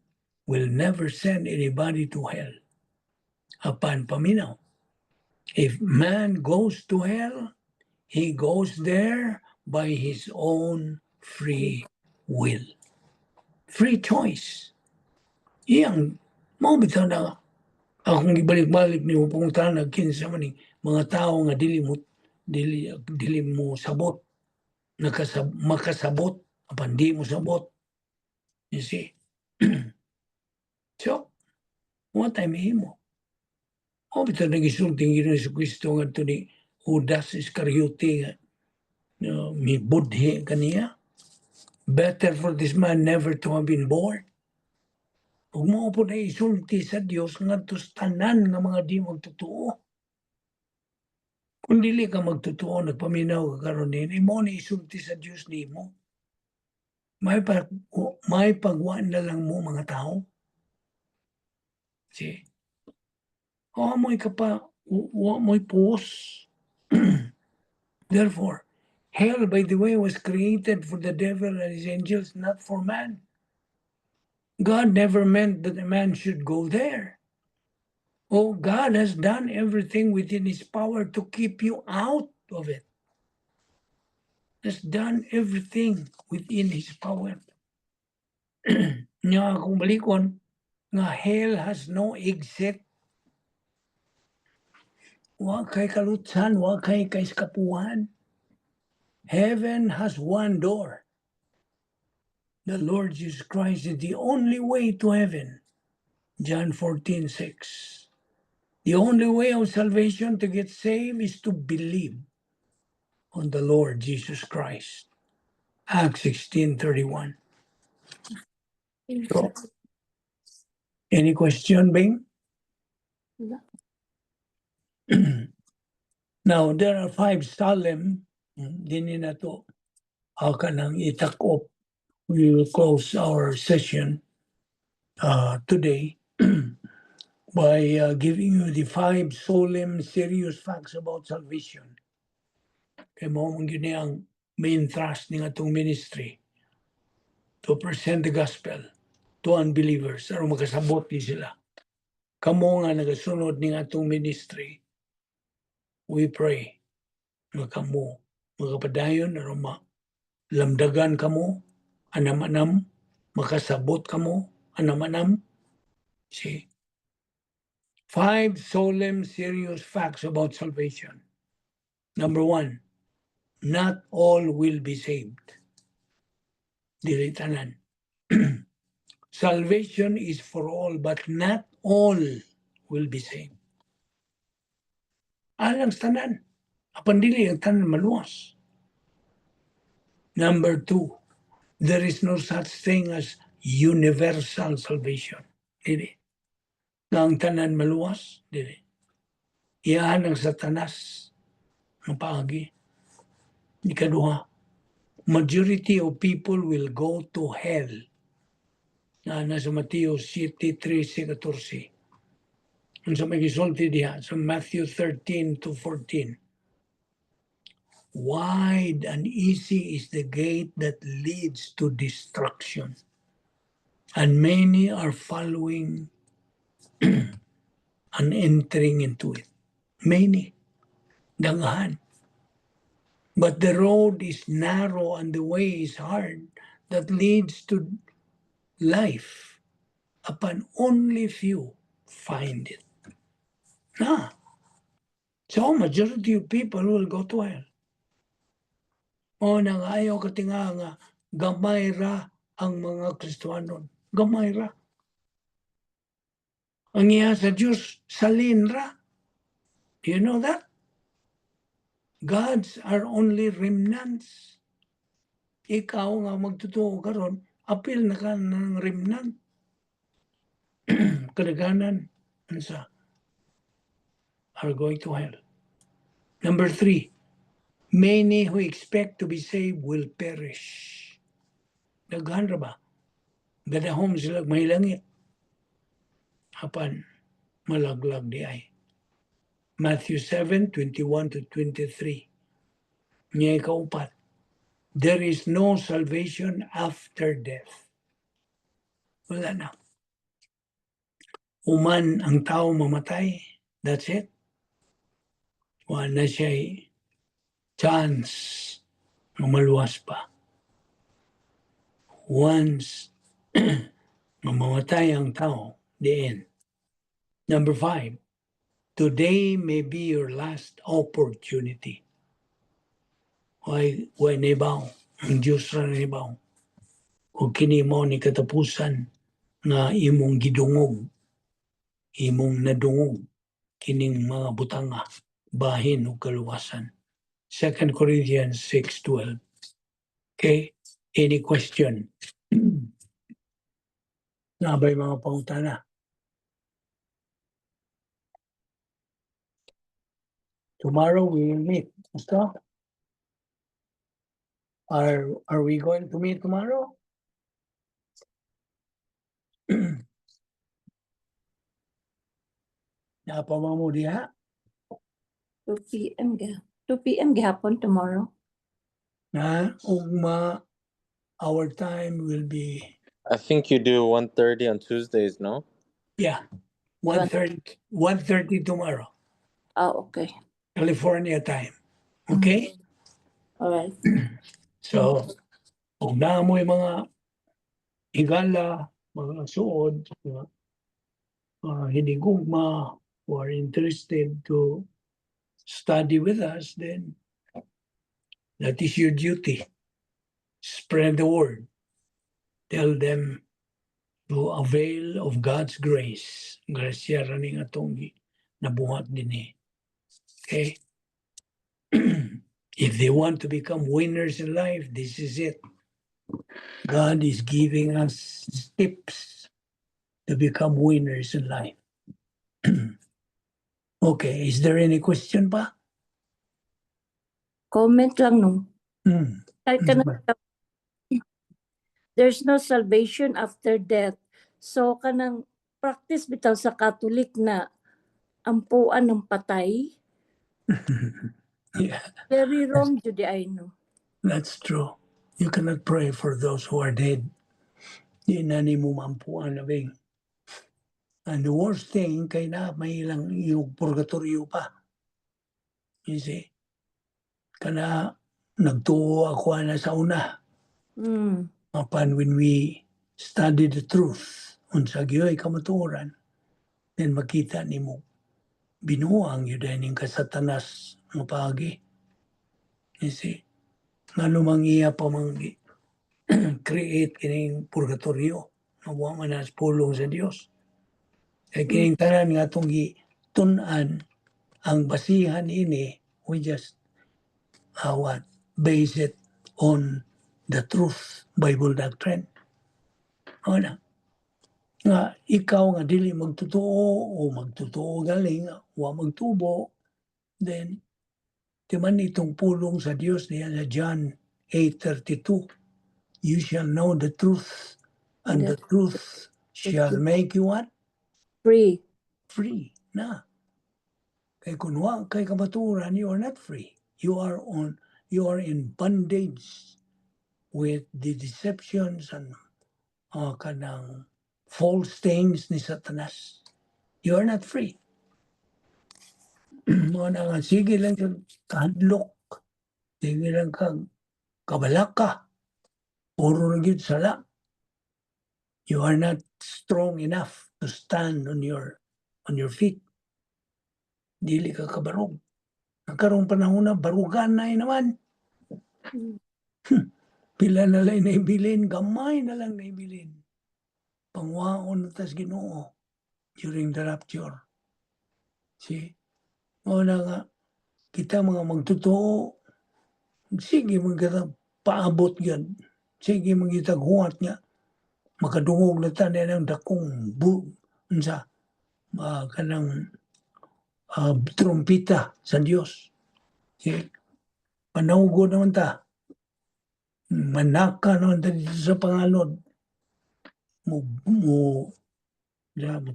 will never send anybody to hell. Apan paminaw, if man goes to hell, he goes there by his own free will. Free choice. Iyang, mo bitaw na akong ibalik-balik ni mo pungutan na kinsa man ni mga tao nga dili mo sabot, makasabot, apan di mo sabot. You see? So, what time himo? O bitaw nagisulting Ginoong Jesucristo nga ito ni Judas Iscariote nga may budhi kaniya. Better for this man never to have been born. Huwag mo po na isulti sa Diyos nga tustanan nga mga di magtotoo. Kung dili ka magtotoo, nagpaminaw ka karon din, mo na isulti sa Diyos ni mo. May pagwaan na lang mo mga tao. See? O mo'y ka pa, mo'y puos. Therefore, hell, by the way, was created for the devil and his angels, not for man. God never meant that a man should go there. Oh, God has done everything within his power to keep you out of it. Has done everything within his power. Nga akong balikon, nga hell has no exit. Wa kay kalutsan, wa kay kaskapuan. Heaven has one door. the Lord Jesus Christ is the only way to heaven. John 14:6. The only way of salvation to get saved is to believe on the Lord Jesus Christ. Acts 16:31. So, any question, Bing? Wala. Now, there are 5 solemn. Dini na to. Ako nang itakop. We will close our session today by giving you the 5 solemn, serious facts about salvation. Kaya mo mong yun ang main thrust ng atong ministry to present the gospel to unbelievers aron makasabot di sila. Kamo nga nagasunod ng atong ministry, we pray nga kamo magapadayon aron lamdagan kamo, anam-anam, makasabot kamo, anam-anam. See? 5 solemn, serious facts about salvation. Number 1, not all will be saved. Dili tanan. Salvation is for all, but not all will be saved. Alang sa tanan. Apan dili ang tanan maluwas. Number 2, there is no such thing as universal salvation. Dili. Nga ang tanan maluwas, dili. Iyahan ang satanas ang paagi. Ikaduha, majority of people will go to hell. Na nasa Mateo 7:13-14. Ang sa may gisulti diha, sa Matthew 13-14. Wide and easy is the gate that leads to destruction, and many are following and entering into it. Many. Dangahan. But the road is narrow and the way is hard that leads to life. Upon only few find it. So majority of people will go to hell. O nang ayaw katinga nga gamay ra ang mga Kristiyanon. Gamay ra. Ang iya sa Diyos, salin ra. Do you know that? Gods are only remnants. Ikaw nga magtutuo karon, apil na ka ng remnant. Kadaganan are going to hell. Number 3, many who expect to be saved will perish. Daghan ra ba? Gadahom sila may langit. Apan malaglag di ay. Matthew 7:21-23. Niya ikaupat. There is no salvation after death. Wala na. Uman ang tao mamatay. That's it. Wala na siya chance na maluwas pa. Once mamatay ang tao, the end. Number 5, today may be your last opportunity. Why nibaw? Ang Diyos ra nibaw. Kung kini mo ni katapusan nga imong gidungog, imong nadungog, kining mga butanga, bahin o kaluwasan. 2 Corinthians 6:12. Okay? Any question? Nabay mga pangutana. Tomorrow we will meet. Basta? Are we going to meet tomorrow? Napama mo diha? 2 p.m. 2 p.m. gihapon tomorrow. Na our time will be, I think you do 1:30 on Tuesdays, no? yeah, 1:30 tomorrow, Okay. California time. Okay? Alright. So, kung na mo yung mga higala, mga suod, hindi gugma, who are interested to study with us, then that is your duty. Spread the word. tell them to avail of God's grace. Grasya raning atong nabuhat din eh. Okay? If they want to become winners in life, this is it. God is giving us tips to become winners in life. Okay, is there any question pa? Comment lang no. Hmm. Kahit ka na- there's no salvation after death. So kanang practice bitaw sa Catholic na ampuan ng patay. Yeah, Very wrong, Judy, I know. that's true. You cannot pray for those who are dead. Di na ni mo mampuan na bing. And the worst thing, kay na may ilang yung purgatorio pa. You see? Kana nagtuo ako na sa una. Mm. Upon when we study the truth, unsa gyoy kamatuoran, then makita nimo binuang yun din ka satanas ng pagi. You see? Nga lumang iya pa mang create kining purgatorio. Nawa man as pulong sa Dios. Kaya kining tanan nga itong tunan ang basihan ini, we just what? Base it on the truth, Bible doctrine. O na. Nga ikaw nga dili magtotoo o magtotoo galing, wa magtubo, then timan itong pulong sa Dios niya sa John 8:32. You shall know the truth, and the truth shall make you what? Free. Free. Na. Kay kung wa kay kamaturan, you are not free. You are in bondage with the deceptions and kanang false things ni Satanas. You are not free. Mga nga, sige lang kang kahadlok. Sige lang kang kabalaka. Puro lang yun sala. You are not strong enough to stand on your feet. Dili ka kabarog. Nagkaroong panahon na barugan na naman. Pila na lang naibilin, gamay na lang naibilin. Pangwaon na tas Ginoo during the rapture. See? O na nga, kita mga magtotoo, sige magkita paabot yan. Sige magkita huwat nga. Makadungog na tayo ng dakong kanang trumpita sa Diyos. See? Panawgo naman ta. Manaka naman ta dito sa pangalod.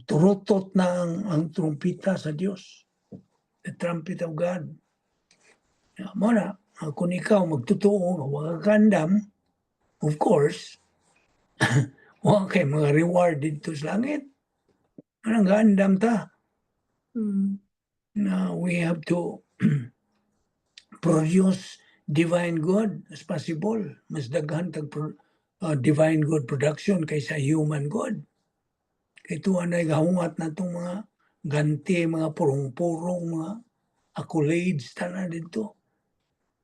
Turutot na ang trumpita sa Diyos. The trumpet of God. Muna, kung ikaw magtotoo, huwag kandam, of course, huwag kayo mga reward dito sa langit. Anong gandam ta? Na we have to produce divine good as possible. Mas daghan tag divine good production kaysa human good. Kaya ito anay gahungat na itong mga ganti, mga purong-purong, mga accolades na dito.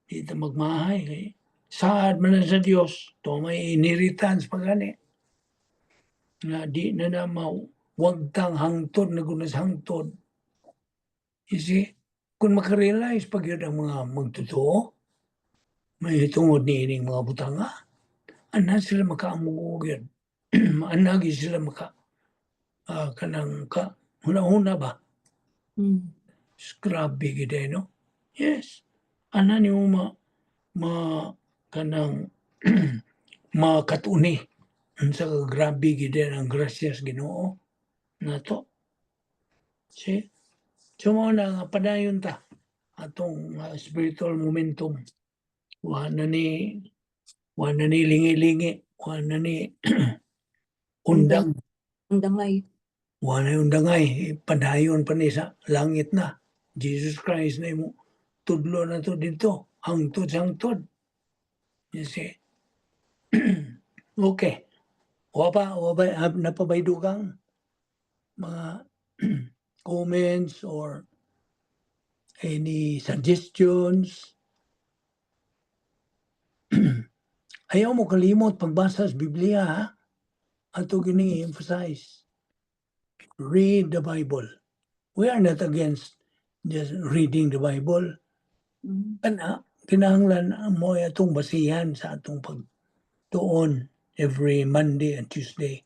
Dito magmahay. Eh. Saad man na sa Diyos, ito may inheritance pa gani. Na di na na wag tang hangtod na gunas hangtod. You see, kung makarealize pag yun ang mga magtotoo, may tungod ni ining mga butanga, anan sila makaamugog yun. Anagi sila kanang huna-huna ba? Grabe gid no? Yes. Anan yung kanang makatuni. Unsa ka grabe gid ang gracias Ginoo nato. See? So mo na nga padayon ta atong spiritual momentum. Wa na ni lingi-lingi, wa na ni undang. Undangay. Wa na undangay, padayon pa ni sa langit na. Jesus Christ na mo tudlo na to dito, hangtod. You see? Okay. Wapa napabaydugang mga comments or any suggestions. Ayaw mo kalimot pagbasa sa Biblia, ha? ato gini emphasize. Read the Bible. We are not against just reading the Bible. Mm. Kinahanglan mo atong basihan sa atong pagtuon every Monday and Tuesday.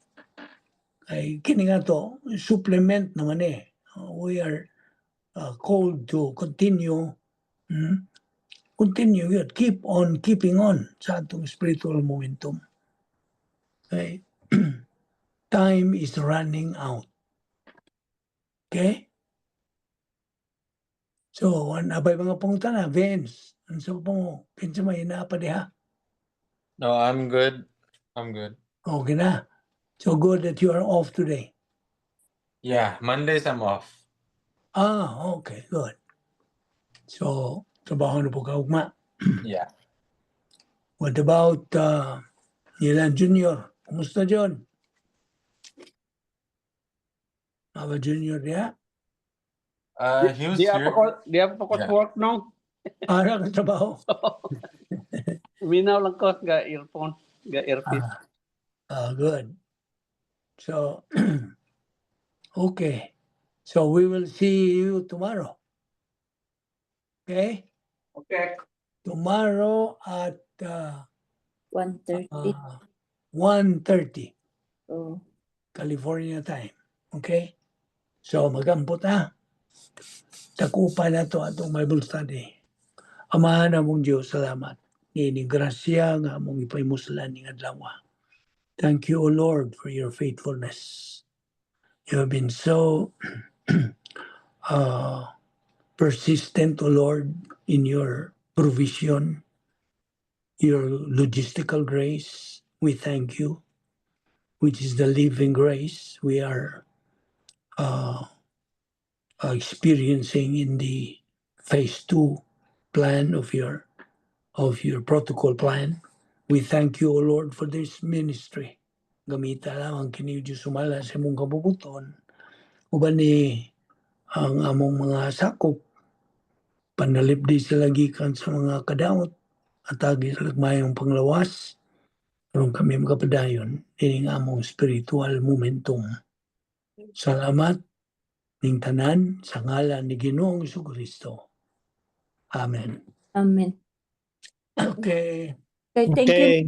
Ay kini nga to supplement naman eh. We are called to continue continue yun, keep on keeping on sa atong spiritual momentum. Okay? Time is running out. Okay? So, abay mga punta na, Vince. Ano sa po, kinsa may inaapa diha? No, I'm good. I'm good. Okay na. So good that you are off today. Yeah, Mondays I'm off. Okay, good. So, trabaho na po ka ugma. Yeah. What about Nilan Junior? Kumusta John? Aba Junior diha? He was Di here. apa ko Yeah. work no. Para ka trabaho? Minaw lang ko ga earphone, ga earpiece. Good. So, okay. So we will see you tomorrow. Okay? Okay. Tomorrow at 1:30. 1:30 Oh. California time. Okay? So magampot ha. Takupa na to atong Bible study. Amahan na mong Diyos, salamat. Ini grasya nga mong ipaymuslan ng adlaw. Thank you, O Lord, for your faithfulness. You have been so persistent, O Lord, in your provision, your logistical grace. We thank you, which is the living grace we are experiencing in the phase 2 plan of your protocol plan. We thank you, O Lord, for this ministry. Gamita lang ang kini Diyos sumala sa mong kabubuton. Uban ni ang among mga sakop, panalipdi sila gikan sa mga kadaot, at agi sila mayong panglawas, karon kami makapadayon, ining among spiritual momentum. Salamat ning tanan sa ngalan ni Ginoong Jesucristo. Amen. Amen. Okay. Okay, thank you.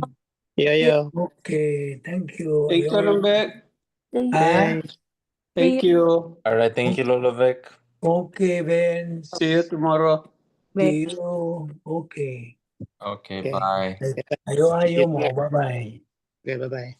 Okay. Yeah. Okay. Thank you. Thank you Lambek. Thank you. Thanks. Thank you. All right. Thank you, Lolovec. Okay, Vince. See you tomorrow. See you. Okay. Okay, Okay. bye. Ayo mo. Bye-bye. Okay, bye-bye.